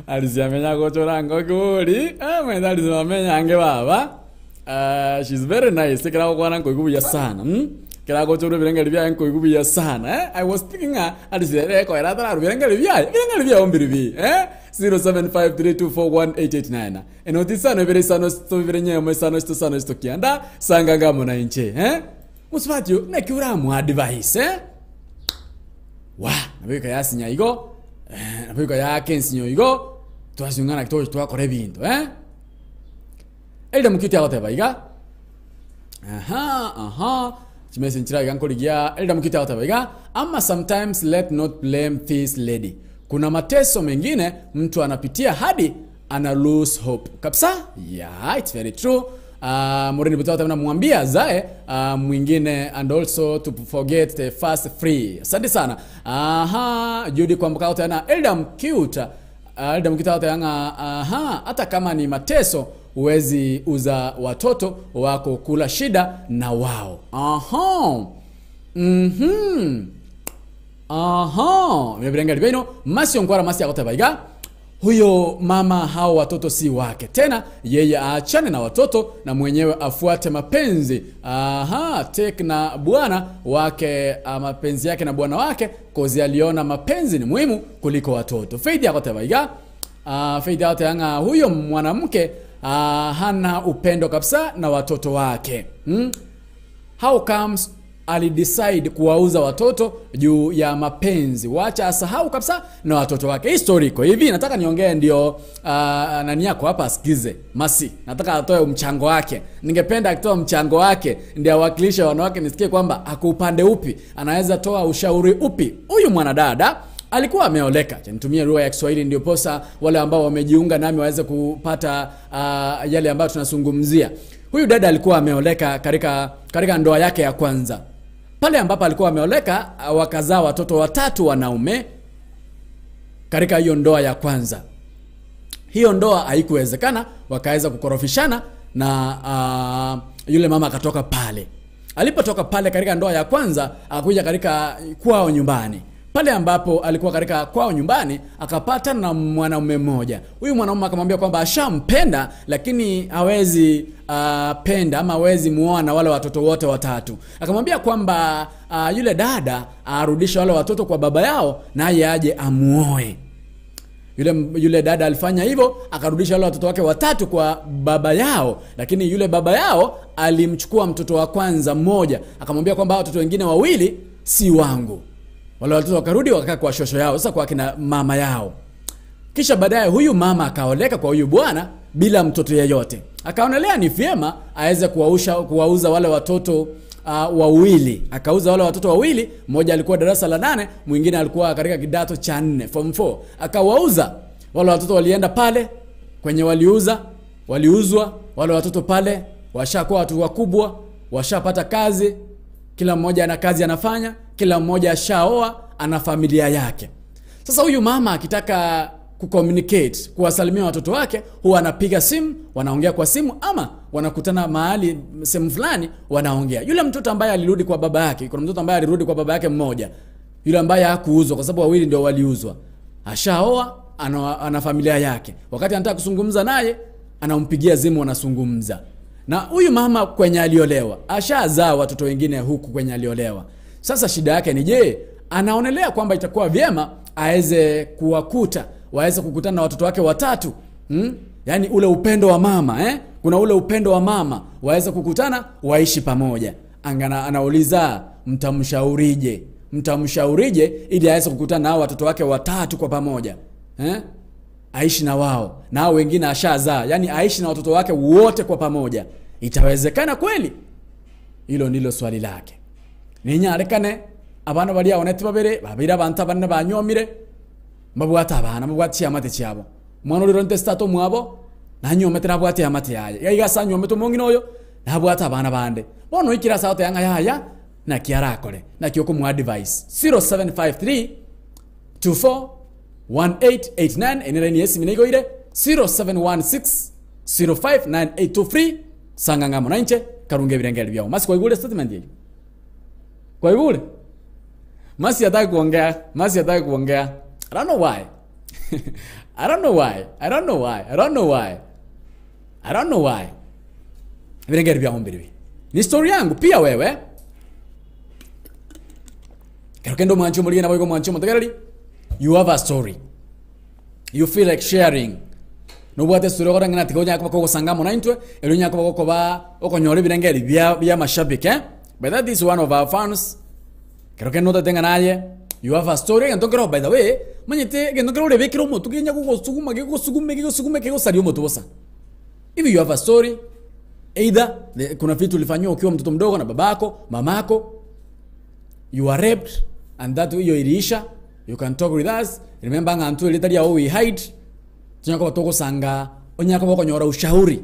Alice amenya gochora ngoki bori eh, mwende Alice bamenya ange baba Ah, she's very nice ekero agokwana nkoigwa buya sana mm? ekero agochorwa ebirengeri biaye nkoigwa buya sana eh? I was thinking ng'a Alice ere ekoera atararwa ebirengeri biaye ebirengeri biaye mbiri bi eh? 0753241889 enoti isano ibere isano isito ibere nyemo isano isito isano isito kianda sanga ngamo na inche eh? Mosubati oyo naki oramoadvise eh? Wa! Nabo goika yasinya igo, eh, nabo goika yaaka ensinyo igo, twasung'ana naki togocha twakora ebinto eh. Elder Mukiti agoteba iga, aha, aha, chimessage nchire iga nkorigia, Elder Mukiti agoteba iga, ama sometimes let not blame this lady, kuna mateso mengine mtu anapitia hadi ana lose hope kabisa yeah it's very true uh, Maureen Butoto anamwambia azae uh, mwingine and also to forget the first free asante sana aha Judy kwambuka tena Elder Mkiuta uh, Elder Mkiuta tena aha hata kama ni mateso huwezi uza watoto wako kula shida na wao aha mhm Aha, birenga bino masio nkwara masi agoteba iga. Huyo mama hao watoto si wake tena, yeye aachane na watoto na mwenyewe afuate mapenzi. Aha, take na bwana wake, ah, mapenzi yake na bwana wake, kozi aliona mapenzi ni muhimu kuliko watoto. Faith akotebaiga Faith akotebanga huyo mwanamke hana upendo kabisa na watoto wake. How comes alidecide kuwauza watoto juu ya mapenzi? Wacha asahau kabisa na watoto wake. Hii story iko hivi, nataka niongee ndio nani yako hapa asikize. Masi, nataka atoe mchango wake. Ningependa akitoa mchango wake ndio awakilishe wanawake, nisikie kwamba ako upande upi, anaweza toa ushauri upi. Huyu mwanadada alikuwa ameoleka. Acha nitumie lugha ya Kiswahili ndio posa wale ambao wamejiunga nami waweze kupata yale ambayo tunazungumzia. Huyu dada alikuwa ameoleka katika ndoa yake ya kwanza. Pale ambapo alikuwa ameoleka, wakazaa watoto watatu wanaume katika hiyo ndoa ya kwanza. Hiyo ndoa haikuwezekana, wakaweza kukorofishana na yule mama akatoka pale. Alipotoka pale katika ndoa ya kwanza, akakuja katika kwao nyumbani. Pale ambapo alikuwa katika kwao nyumbani akapata na mwanaume mmoja. Huyu mwanaume akamwambia kwamba ashampenda lakini hawezi penda ama hawezi muoa na wale watoto wote watatu. Akamwambia kwamba yule dada arudishe wale watoto kwa baba yao naye aje amuoe. Yule dada alifanya hivyo, akarudisha wale watoto wake watatu kwa baba yao, lakini yule baba yao alimchukua mtoto wa kwanza mmoja, akamwambia kwamba watoto wengine wawili si wangu. Wale watoto wakarudi wakakaa kwa shosho yao, sasa kwa kina mama yao. Kisha baadaye huyu mama akaoleka kwa huyu bwana bila mtoto yeyote. Akaonelea ni vyema aweze kuwauza wale watoto wawili. Akauza wale watoto wawili, mmoja alikuwa darasa la 8, mwingine alikuwa katika kidato cha 4, form 4. Akawauza. Wale watoto walienda pale kwenye waliuzwa wale watoto pale, washakuwa watu wakubwa, washapata kazi, kila mmoja ana kazi anafanya, kila mmoja ashaoa, ana familia yake. Sasa huyu mama akitaka kucommunicate, kuwasalimia watoto wake, huwa anapiga simu, wanaongea kwa simu ama wanakutana mahali sehemu fulani wanaongea. Yule mtoto ambaye alirudi kwa baba yake, kuna mtoto ambaye alirudi kwa baba yake mmoja, yule ambaye hakuuzwa kwa sababu wawili ndio waliuzwa. Ashaoa, ana familia yake. Wakati anataka kuzungumza naye, anampigia simu wanazungumza. Na huyu mama kwenye aliolewa, ashazaa watoto wengine huku kwenye aliolewa. Sasa shida yake ni je, anaonelea kwamba itakuwa vyema aweze kuwakuta, waweze kukutana na watoto wake watatu. Yaani ule upendo wa mama, Kuna ule upendo wa mama, waweze kukutana, waishi pamoja. Anauliza mtamshaurije? Mtamshaurije ili aweze kukutana na watoto wake watatu kwa pamoja? Aishi na wao, na hao wengine ashazaa, yaani aishi na watoto wake wote kwa pamoja. Itawezekana kweli? Hilo ndilo swali lake. Ninyarekane abana bali aonete babere babira abantu abanene banyomire mbabwata abana mbabwati amate chiabo mwana uri ronte stato mwabo nanyomete nabwati amate yaye yaiga sanyomete omong'ina oyo nabwata abana bande bono ikira sauti yanga yaya na kiarakore na kyoko mu advice 0753 24 1889 enera ni esi minego ire 0716 059823 sanganga monanche karunge birengeli byao. Masi kwa igule statement yeyo. Kwa igule. Masi hataki kuongea, Masi hataki kuongea. I don't know why. I don't know why. I don't know why. I don't know why. I don't know why. Birengeli byao mbiri. Ni story yangu pia wewe. Kero kendo mwancho mulige na boigo mwancho mutegereri. You have a story. You feel like sharing. Nobwate story okora ng'ina tiga onyaka kogosanga mono intwe, ero onyaka gokoba okonyora ebirengeri bia mashabiki, But that is one of our fans. Kero kendo otetenga naye. You have a story. Gento kero, by the way, manyete gento kero orebekire omotu kenya gogosuguma, gegosugume, gegosugume, kegosaria omotu bosa. If you have a story, either kuna vitu ulifanyiwa ukiwa mtoto mdogo na babako, mamako, you are raped and that hiyo iliisha. You can talk with us. Remember ng'antu ile ya we hide. Tunyako tokosanga, onyako bokonyora ushauri.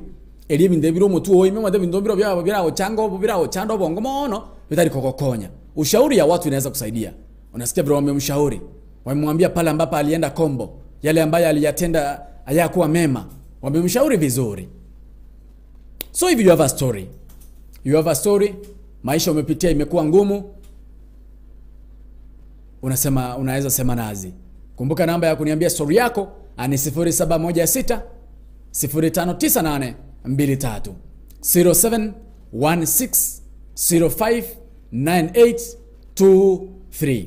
Eli ebinto ebire omotu oime, omanyete ebinto biro byabo biragochanga obo, biragochanda obongo mono, bitari kogokonya. Ushauri ya watu inaweza kusaidia. Unasikia vile wamemshauri. Wamemwambia pale ambapo alienda kombo, yale ambayo aliyatenda hayakuwa mema. Wamemshauri vizuri. So if you have a story, you have a story, maisha umepitia imekuwa ngumu, unaweza sema nazi. Kumbuka namba ya kuniambia story yako Ni 0716 0598 23 0716 059823.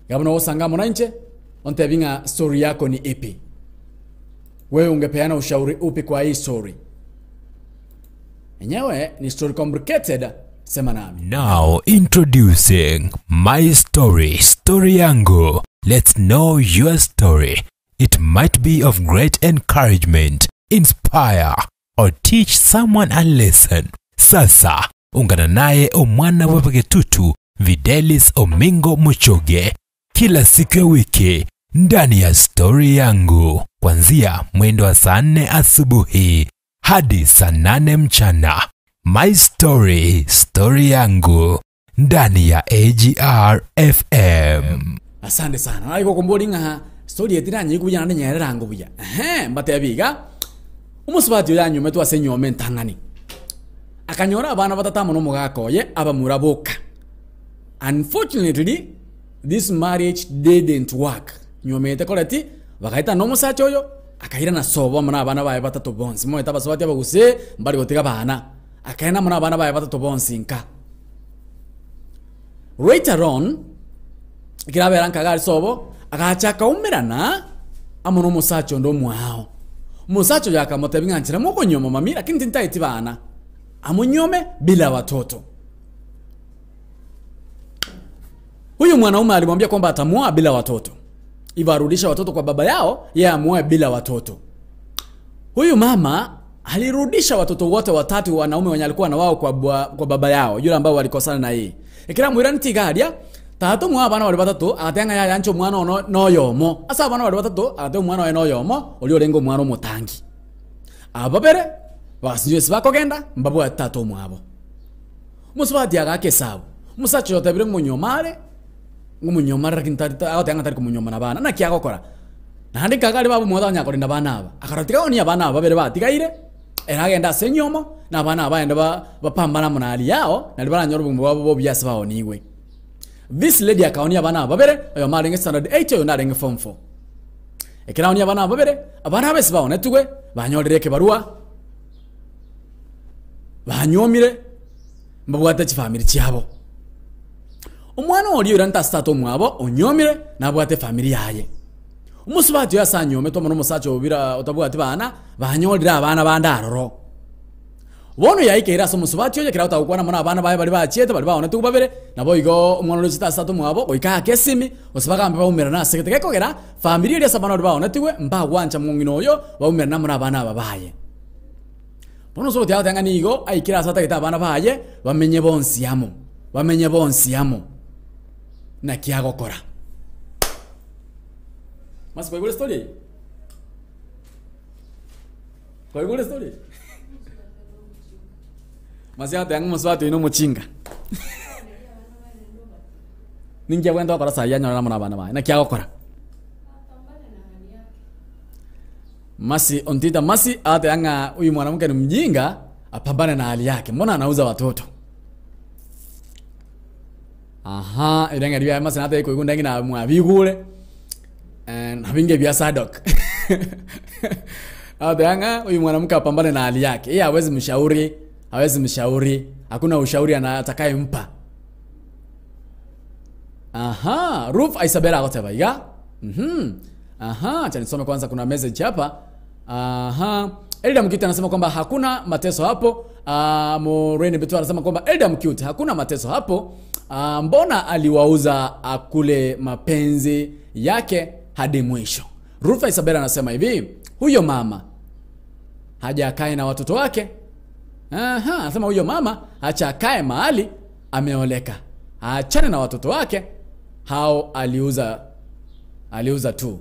Iga buna ogosanga amo nainche, ontebi ng'a story yako ni ipi? Wewe ungepeana ushauri upi kwa hii story? Enyewe ni story complicated, sema nami. Now introducing My Story, Story Yangu. Let's know your story. It might be of great encouragement, inspire, or teach someone a lesson. Sasa ungana naye omwana wa Pagetutu Videlis Omingo Muchoge kila siku ya wiki ndani ya Stori Yangu kuanzia mwendo wa saa 4 asubuhi hadi saa 8 mchana. My Story, Story Yangu ndani ya AGR FM. Asante sana. Nari gokombori ng'a story etira nyiku buya naende nyererango buya. Ehe, mbatebi iga. Omosubati oyo anyumetwe ase enyuoma entang'ani. Akanyora abana batato amo nomogaka oye abamura boka. Unfortunately, this marriage didn't work. Nyuoma eye tekoreti, bagaetana na omosacha oyo, akairana sobo amo na abana baye batato bonsi. Moete abasubati aba gose mbari gotiga abana. Akairana amo na abana baye batato bonsi nka. Later on, ekero abera nkaga are sobo, agacha akaumerana amo nomosacha onde omwao. Omosacha oyo akamotebia ng'a nchera mokonyuoma mami, lakini tintaeti bana. Amonyuome bila watoto. Huyu mwanaume alimwambia kwamba atamuoa bila watoto, hivyo arudishe watoto kwa baba yao, yeye amuoe bila watoto. Huyu mama alirudisha watoto wote watatu wanaume wenye alikuwa na wao kwa, bwa, kwa baba yao yule ambao walikosana na yeye. Ekero amoirani tiga aria tata omwabo abana baria batato agateba ng'a yaya inche omwana ono noyomo. Ase abana baria batato agateba omwana oye noyomo oria orenge omwana omotangi. Aba babere bagasinchwa ase bakogenda mbabwate tata omwabo. Omosubati agaaka esabu, omosacha oyo otebire ng'a omonyuoma are, ng'a omonyuoma are lakini tari agoteba ng'a tari komonyuoma na bana, naki agokora? Naende nkaga aria baba omwabo tanyara korenda abana aba. Akarora tiga onie abana aba babere batigaire, ere agende ase enyiomo, na abana aba baende ba bapambane amo na aria yao, nario baranyore obogima bwabo bobuya ase baonigwe. This lady akaonia abana aba babere, oyomo arenge standard eight, oyonde arenge form four. Ekero aonia abana aba babere, abana aba ase baonetigwe, banyorire ekebarua, Banyuomire, mbabwate chifamiri chiabo. Omwana oria oiranete ase tata omwabo onyuomire, nabwate efamiri yaye. Omosubati oyo ase anyuometwe amo nomosacha obira otabwati bana, banyorire abana bande aroro. Bono yaikeire ase omosubati oyo ekero atagokwana amo nabana baye baria bachiete baria baonetigwe babere, naboigo omwana oria ochete ase tata omwabo goika ake esimi, gose bagambe baumerane ase egete gekogera, famiri eria ase abana baria baonetigwe mbagwancha mong'ina oyo baumerane amo nabana aba baye. Bono ase ogotiga agoteba ng'a nigo aikire ase atagete abana baye bamenye bonsi amo, bamenye bonsi amo. Naki agokora? Masi kwaigure story eye? Kwaigure story eye? Masi agoteba ng'a omosubati oyo nomochinga. Ninki abwenerete gokora saii anyorane amo na abana baye? Naki agokora? Masi ontita Masi agateba ng'a huyu mwanamke ni mjinga apambane na hali yake mbona anauza watoto aha erio ng'a riaye Masi natebe koigwa ndenge na mwabigure eh, nabinge bia Sadok agateba ng'a huyu mwanamke apambane na hali yake yeye hawezi mshauri hawezi mshauri hakuna ushauri ana atakayempa Aha, Ruth Isabella agoteba iga. Mhm. Aha, acha nisome kwanza kuna message hapa. Aha. Elda Mcute anasema kwamba hakuna mateso hapo. Ah, Maureen Bitu anasema kwamba Elda Mcute hakuna mateso hapo. Ah, mbona aliwauza akule mapenzi yake hadi mwisho. Ruth Isabella anasema hivi, huyo mama haja akae na watoto wake. Aha, anasema huyo mama acha akae mahali ameoleka, aachane na watoto wake hao aliuza aliuza tu.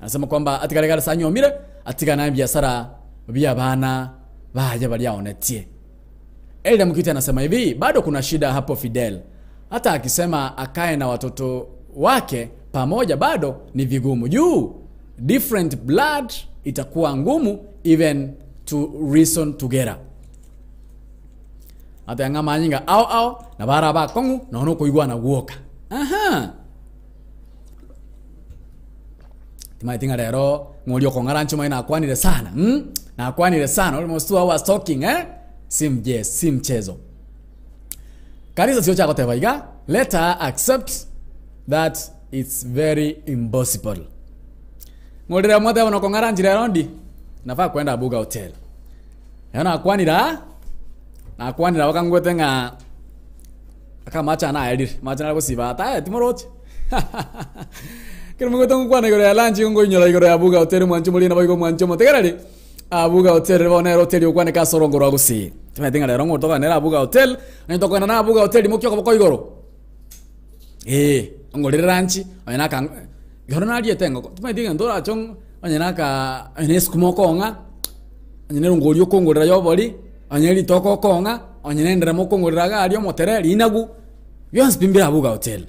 Anasema kwamba atigaregara sanyomire atigana biasara bia bana baje baliaonetie. Elda Mkiti anasema hivi, bado kuna shida hapo Fidel. Hata akisema akae na watoto wake pamoja bado ni vigumu. Juu different blood itakuwa ngumu even to reason together. Ate ng'a amanyinga ao ao na bare abakong'u nonya nokoigwana gwoka. Aha. Timaeti ng'a rero ng'oria okong'ara nche omanye nakwanire sana mm? Nakwanire sana almost 2 hours talking eh? Si mje, si mchezo. Kanisa siocha goteba iga, let her accept that it's very impossible. Ng'orire mwateba nokong'ara nchi rero ndi nafaa kwenda Abuga Hotel. Ero nakwanire aa, nakwanire bakangwete ng'a aka amache ane aerire, amache nare gosiba aa taeti timoroche. Ekero mogoeta ngokwana igoro ya lunch igo nkoinyora igoro ya Abuga Hotel mwanche morie naboigo mwanche omotegereri, Abuga Hotel bono nere hoteli ogokwaneka ase orongo rwa Gusii. Timanyeti ng'a rero ng'o tokogenda nere Abuga Hotel, onye tokogenda na Abuga Hotel imokia okoboko igoro. Eeh, ongorere lunch, onye na aka ekero nariete engoko, timanyeti egento orache ong' onye na aka onye na esukuma okong'a, onye na erongori okongorera ya obori, onye na ritoke okong'a, onye na enderema okongorera iga aria omotere, rinagu, bionsi pi mbire Abuga Hotel.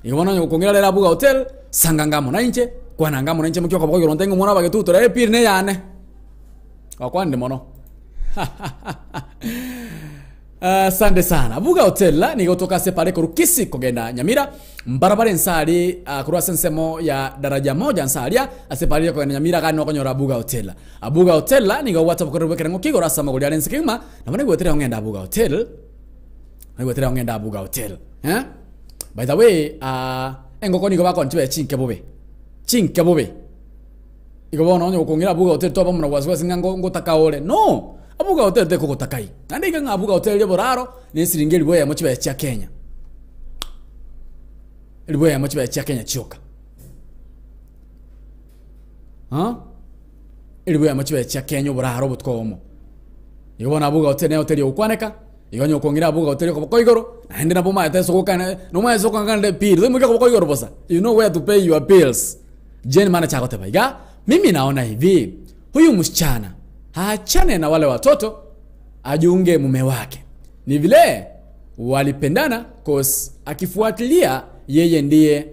Igo bono onye gokong'ira rero Abuga Hotel, sanga anga amo nainche, kwana anga amo nainche mokia okoboko igoro ntenge omwana obagetutu rero epiri neyane. Gwakwanire mono. Asante sana. Abuga Hotel nigo gotoka ase pare korwa Kisii kogenda Nyamira, mbarabara ensari ah, korwa ase ensemo ya daraja moja nsaria ase pare kogenda Nyamira gani okonyora Abuga Hotel. Abuga Hotel nigo obwate obokoreri bw'ekerengo kigoro ase amagori are ense kegima, nabo naigwetire ong'ende Abuga Hotel. Naigwetire ong'ende Abuga Hotel. Eh? By the way, ah, engoko nigo bakona chibe chinke bobe. Chinke bobe. Igo bono onye gokong'ira Abuga Hotel toba muna wasiwasi ng'a ngo- ngotaka ore. No! Abuga Hotel tekogotaka aye. Naende iga ng'a Abuga Hotel eria oboraro, na esiringi elifu eyemo chibesa chia Kenya. Elifu eyemo chibesa chia Kenya chioka. Huh? Elifu eyemo chibesa chia Kenya oboraro obotuko obomo. Igo bono Abuga Hotel ne hoteli ogokwaneka, igo onye gokong'ira Abuga Hotel okoboko igoro, naende nabo omanyete ase ogokana, nomanyete ase okong'ana bill, toimokia okoboko igoro bosa, you know where to pay your bills. Jane manager agoteba iga, Mimi naona hivi, huyu msichana aachane na wale watoto ajiunge mume wake. Ni vile walipendana cause akifuatilia yeye ndiye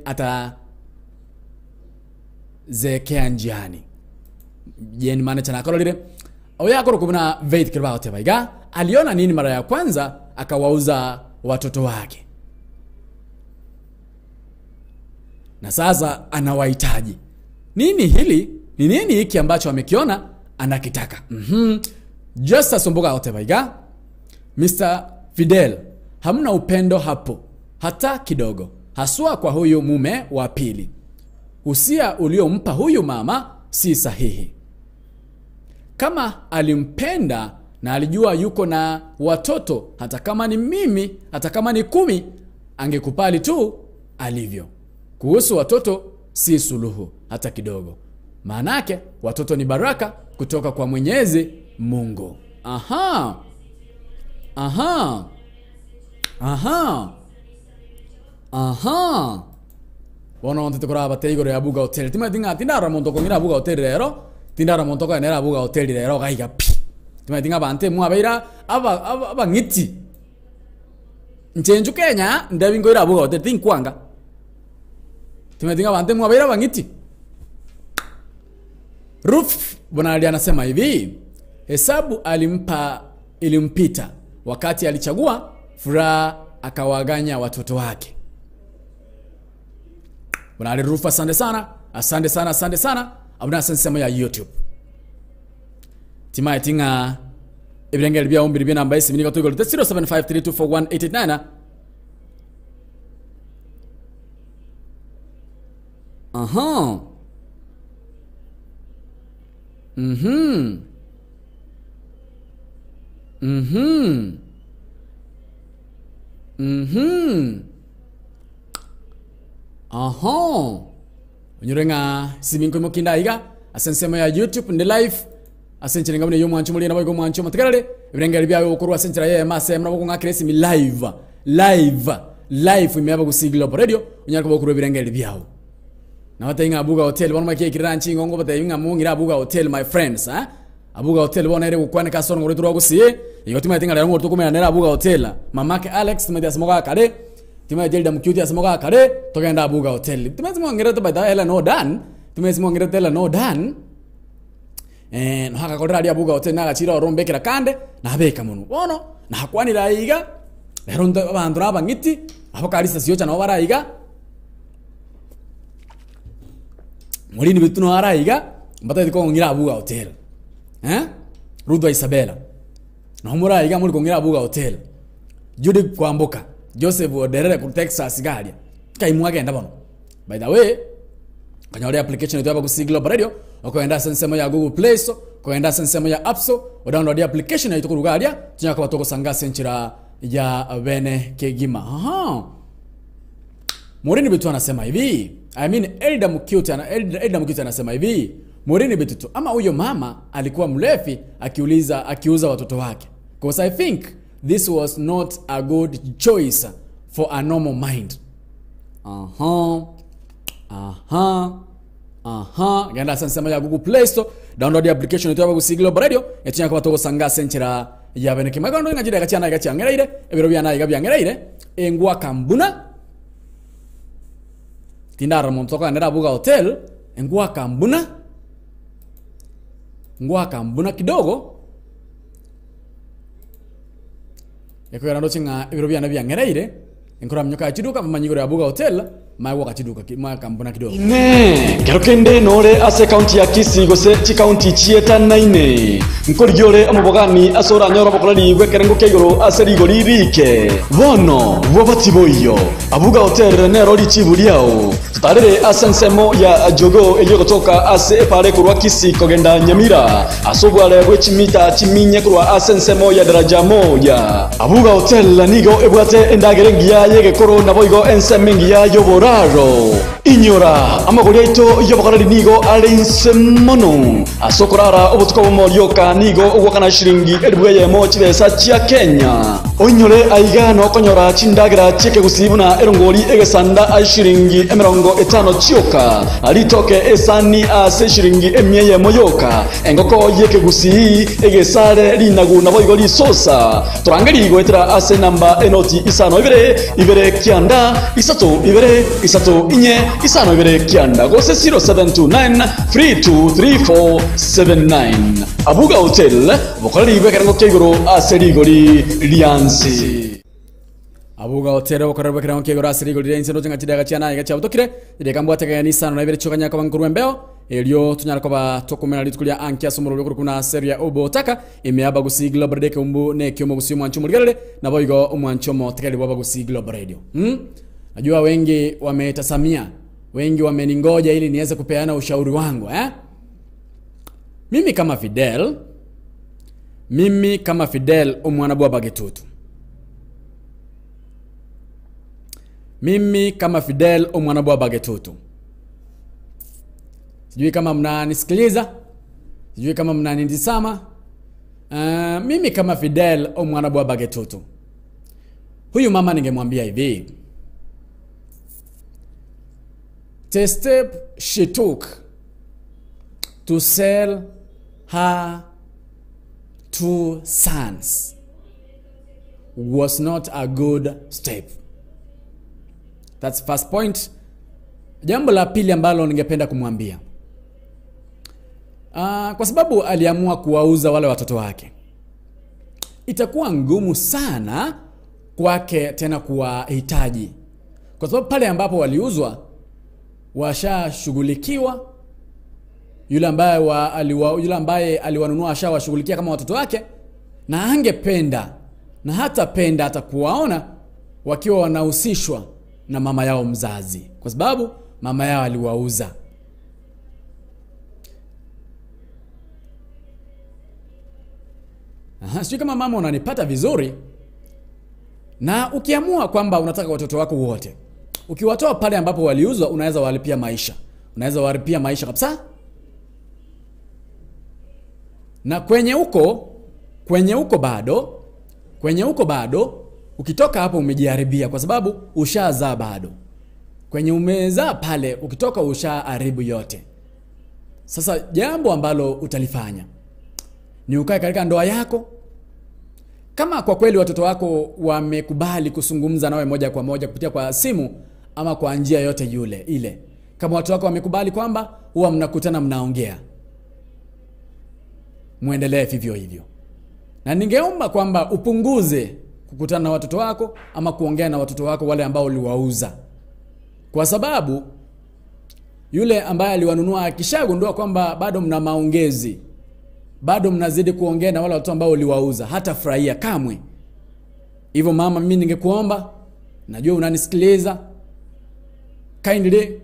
atazeekea njiani. Jane manager nakororire oyo akorokwa buna Faith kero bagoteba iga, aliona nini mara ya kwanza akawauza watoto wake. Na sasa anawahitaji. Nini hili? Ni nini hiki ambacho amekiona anakitaka? Justus Omboga agoteba iga, Mr. Fidel, hamna upendo hapo hata kidogo, haswa kwa huyu mume wa pili. Usia uliompa huyu mama si sahihi. Kama alimpenda na alijua yuko na watoto, hata kama ni mimi, hata kama ni 10, angekubali tu alivyo. Kuhusu watoto si suluhu hata kidogo. Maanake watoto ni baraka kutoka kwa Mwenyezi Mungu. Aha. Aha. Aha. Aha. Bono ntete koraba te igoro ya Abuga Hotel. Timanyeti ng'a tindarora monto okong'ira Abuga Hotel rero, tindarora monto okoenera Abuga Hotel rero iga iga pi. Timanyeti ng'a abanto mwabeire aba aba abang'iti. Inche inchuo Kenya, ndebi nkoira Abuga Hotel tinkwanga. Timanyeti ng'a abanto mwabeire abang'iti. Ruth Bonardi anasema hivi, hesabu alimpa ilimpita wakati alichagua furaha akawaganya watoto wake. Bonardi Ruth, asante sana, asante sana, asante sana. Abuna ase ensemo ya YouTube. Timaeti ng'a ebirengeri biao mbiri bie namba esimi nigo toigorete 0753241889. Aha. Aha. Onyore ng'a simi nkoimokia inde aiga ase ensemo ya YouTube ndi live ase enchera enga buna eyio omwancho morie naboigo omwancho omotegerere ebirengeri biaye okorwa ase enchera y'eyemo ase eyemo nabo okong'akera esimi live live live ime y'Abagusii Global Radio onyare koba okorwa ebirengeri biao. Nabatebie ng'a Abuga Hotel bono mwakiaikire ranchi ingo ngobatebie ng'a mong'ire Abuga Hotel my friends eh? Abuga Hotel bono ere gokwaneka ase orong'o rwaito rwa Gusii igo timanyeti ng'a rero ng'o tokomenyana nere Abuga Hotel mamake Alex timanyeti ase mogakare timanyeti Elda Mukyuti ase mogakare togende Abuga Hotel timanyeti mwang'irete by the way Helen Odan timanyeti mwang'irete Helen Odan eh, noho agakorera aria Abuga Hotel nagachire ororo mbekera kande nabeka monwe bono nakwanire aye iga rero nto abanto na abang'iti abo karisa siocha nabo bare aiga. Morini bitu no ara iga mbatagete kong'ira abuga hotel. Eh? Ruth wa Isabella. No mora iga muri kong'ira abuga hotel. Judith Kwamboka, Joseph Oderere korwa Texas iga aria. Kai mwagenda bono. By the way, konyora application etwa Abagusii Global Radio, okogenda ase ensemo ya Google Play Store, kogenda ase ensemo ya App Store, odownload application yaito korwa iga aria, tonyare koba togosanga ase enchera ya bene kegima. Aha. Morini Bitu anasema hivi. I mean Elda Mkiuti ana, Elda, Elda Mkiuti anasema hivi. Morini Bitutu ama huyo mama alikuwa mlevi akiuliza akiuza watoto wake. Cause I think this was not a good choice for a normal mind. Aha. Aha. Aha. Genda ase ensemo ya Google Play Store, download the application etwa Abagusii Global Radio, etinya koba togosanga ase enchera ya bene kegima. Ekero ng'a chidakika chiane iga chiang'ereire, ebiro biane iga biang'ereire, engwaka mbuna, tindarora monto okogenderera abuga hotel, engwaka mbuna, ngwaka mbuna kidogo, ekogera ndoche ng'a ebiro biane biang'ereire, Nkoraminyoka chiduka bamanye igoro ya Buga Hotel, maya gwoka chiduka ki- maya kambuna kidogo. Inee! Kero kende nore ase ekaunti ya Kisii gose chikaunti chietanaine, nkorigia ore omobogani ase oranyore obokoreri bw'ekerengo kia igoro ase rigori riike? Bono bwoba tiboiyo, Abuga Hotel nero richibu riao. Totarere ase ensemo ya Jogoo eyio egotoka ase epaara ekorwa Kisii kogenda Nyamira, ase obware bwe chimita chiminye korwa ase ensemo ya Daraja Moja. Abuga Hotel nigo ebwate endagera engiya y'egekoro naboigo ensemo engiya y'oboraro. Inyora, amagori aito y'obokoreri nigo are inse mono. Ase okorara obotuko obomo rioka nigo ogoakana shilingi elifu eyemo chibesa chia Kenya. Oinyore aiga nokonyora chindagera chi'ekegusii buna erongori egesanda ase shilingi emerongo etano chioka, ritoke esani ase shilingi emia eyemo yoka, engoko y'ekegusii, egesare, rinagu naboigo risosa. Torangerie goetera ase enamba enoti isano ibere, ibere kianda, isato ibere, isato inye, isano ibere kianda, gose 0729 3234 79. Abuga Hotel, Bokoreri bw'ekerengo kia igoro ase rigori riansi. Abuga Hotel, obokoreri bw'ekerengo kia igoro ase rigori riainse ndoche ng'a chidaeka chia naye iga chiabutokire, chidaeka mbwate kegeni isano na ibere chiokanyara koba nkorwa embeo, erio tonyare koba tokomera rituko ria anki ase omorwori okorokwa buna Seria Obotaka, ime y'Abagusii Global Radio ekeumbu na ekioma Gusii omwanchi omorigerere, naboigo omwanchi omotegereri bw'Abagusii Global Radio. Hmm? Najua wengi wametasamia, wengi wameningoja ili niweze kupeana ushauri wangu eh? Mimi kama Fidel, mimi kama Fidel omwana bw'abagetutu. Mimi kama Fidel omwana bw'abagetutu. Sijui kama mnanisikiliza, sijui kama mnanitizama. Uh, mimi kama Fidel omwana bw'abagetutu. Huyu mama ningemwambia hivi. The step she took to sell her two sons was not a good step. That's first point. Jambo la pili ambalo ningependa kumwambia uh, kwa sababu aliamua kuwauza wale watoto wake, itakuwa ngumu sana kwake tena kuwahitaji, kwa sababu pale ambapo waliuzwa washashughulikiwa yule ambaye wa, aliwa, yule ambaye aliwanunua ashawashughulikia kama watoto wake, na angependa na hatapenda hata kuwaona wakiwa wanahusishwa na mama yao mzazi, kwa sababu mama yao aliwauza. Aha, sijui kama mama unanipata vizuri. Na ukiamua kwamba unataka watoto wako wote, ukiwatoa pale ambapo waliuzwa, unaweza walipia maisha, unaweza walipia maisha kabisa. Na kwenye huko, kwenye huko bado, kwenye huko bado, ukitoka hapo umejiharibia, kwa sababu ushazaa bado. Kwenye umezaa pale, ukitoka ushaharibu yote. Sasa jambo ambalo utalifanya ni ukae katika ndoa yako. Kama kwa kweli watoto wako wamekubali kuzungumza nawe moja kwa moja kupitia kwa simu ama kwa njia yote yule ile, kama watoto wako wamekubali kwamba huwa mnakutana mnaongea, muendelee vivyo hivyo, na ningeomba kwamba upunguze kukutana na watoto wako ama kuongea na watoto wako wale ambao uliwauza, kwa sababu Yule ambaye aliwanunua akishagundua kwamba bado mna maongezi, bado mnazidi kuongea na wale watoto ambao uliwauza, hatafurahia kamwe. Hivyo mama, mimi ningekuomba, najua unanisikiliza, kindly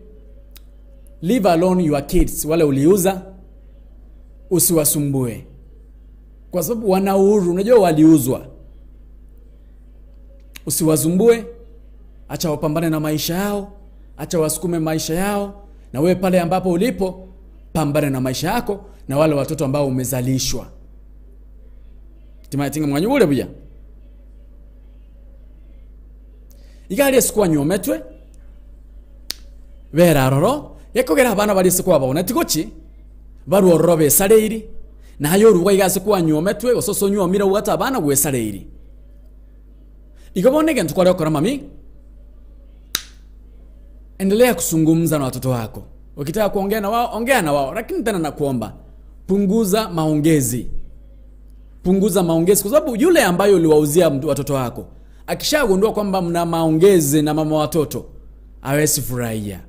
leave alone your kids, wale uliuza usiwasumbue, kwa sababu wana uhuru. Unajua waliuzwa, usiwasumbue, acha wapambane na maisha yao, acha wasukume maisha yao, na wewe pale ambapo ulipo pambane na maisha yako na wale watoto ambao umezalishwa. Timatinga mwanyu ule buya igali esikuwa nyometwe beraroro ekogera abana bari esikuwa babona tigochi barwororo besareiri naye oruga iga ase kwanyometwe gose ase onyuomire obwate abana gwesareiri. Igo bono egento kware gokora mami, endelea kuzungumza na watoto wako. Ukitaka kuongea na wao, ongea na wao, lakini tena nakuomba punguza maongezi. Punguza maongezi kwa sababu yule ambaye uliwauzia watoto wako akishagundua kwamba mna maongezi na mama watoto hawezi furahia.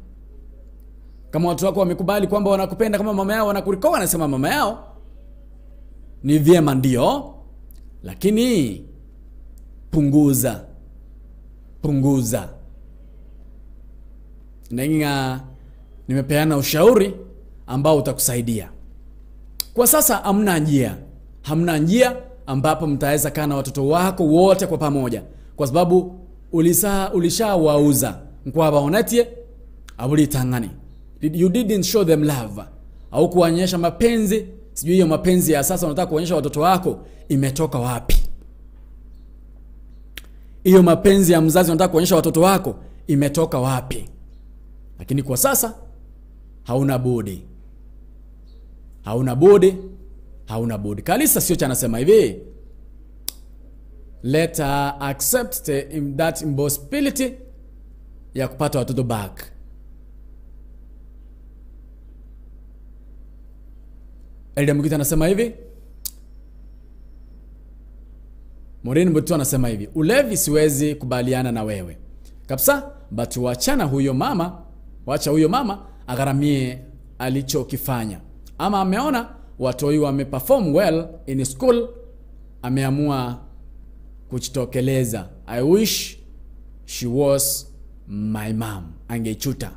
Kama watoto wako wamekubali kwamba wanakupenda kama mama yao, wanakurikoa wanasema mama yao, ni vyema ndio, lakini punguza, punguza. Nenga nimepeana ushauri ambao utakusaidia. Kwa sasa hamna njia, hamna njia ambapo mtaweza kaa na watoto wako wote kwa pamoja, kwa sababu ulishawauza nkwabaonetie abulitangani. You didn't show them love, au kuonyesha mapenzi. Sijui hiyo mapenzi ya sasa unataka kuonyesha watoto wako imetoka wapi? Hiyo mapenzi ya mzazi unataka kuonyesha watoto wako imetoka wapi? Lakini kwa sasa hauna budi, hauna budi, hauna budi. Kalisa sio cha anasema hivi, let her accept that impossibility ya kupata watoto back. Elda Mugita anasema hivi, Maureen Mbutu anasema hivi, ulevi siwezi kubaliana na wewe kabisa, but wachana huyo mama, wacha huyo mama agharamie alichokifanya. Ama ameona watoi wameperform well in school, ameamua kujitokeleza. I wish she was my mom, angechuta.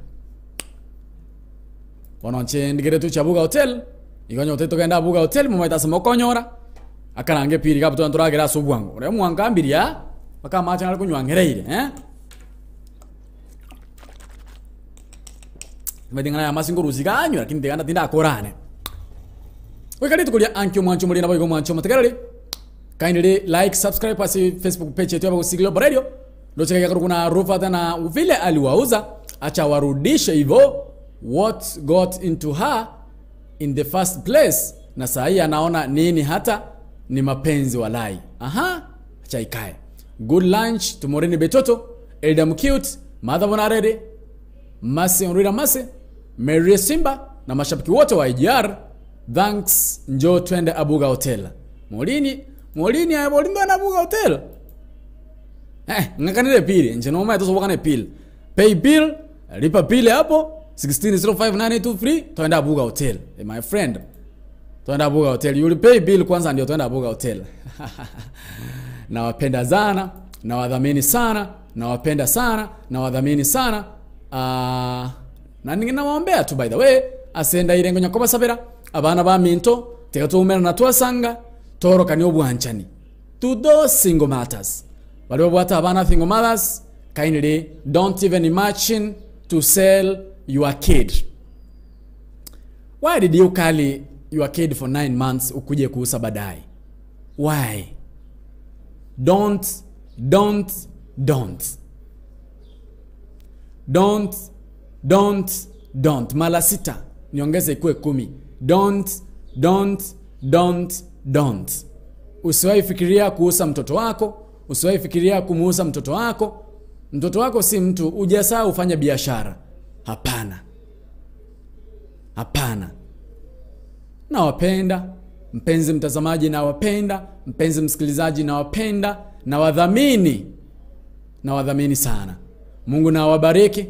Wanonche ndigere tu chabuga hotel, ikonyo hotel tokenda buga hotel mumaita sema okonyora. Akarange piri kapo turagera ase obwango. Ore mwangambiria bakamacha nari kunywangereire, eh? Medingana ya masingo ruziganyo lakini ndigana tinda akorane. Wekali tukulia ankyo mwancho muri nabo mwancho mategerere. Kindly like, subscribe pasi Facebook page yetu ya Gusii Global Radio. Ndio cheka kuna Rufa na vile aliwauza, acha warudishe hivyo what got into her in the first place, na saa hii anaona nini hata ni mapenzi walai. Aha, acha ikae. Good lunch to Morini Betoto, Eldam Cute, Mother Bonarede, Masi Onrira Masi, Mary Simba na mashabiki wote wa IGR. Thanks, njoo twende Abuga Hotel. Morini, Morini ayo Morini na Abuga Hotel. Ngakanile pili, nje noma etoso wakane pili. Pay bill, lipa pili hapo 1605923 twende Abuga Hotel. Hey, my friend. Twende Abuga Hotel. You will pay bill kwanza ndio twende Abuga Hotel. Nawapenda sana, nawadhamini sana, nawapenda sana, nawadhamini sana. Na ninawaombea tu by the way, asenda irengo nyakoba sabera, abana ba minto, tega tuumera na twasanga, toroka ni obwanchani. To those single mothers. Wale wabwata abana single mothers, kindly don't even imagine to sell your kid. Why did you carry your kid for 9 months ukuje kuuza baadaye? Why? Don't, don't, don't. Don't, don't, don't. Mara 6 niongeze ikuwe 10. Don't, don't, don't, don't. Usiwahi fikiria kuuza mtoto wako, usiwahi fikiria kumuuza mtoto wako. Mtoto wako si mtu, hujasahau ufanye biashara. Hapana. Hapana. Nawapenda mpenzi mtazamaji, nawapenda mpenzi msikilizaji, nawapenda, nawadhamini. Nawadhamini sana. Mungu na awabariki.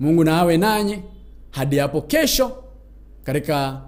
Mungu na awe nanyi hadi hapo kesho katika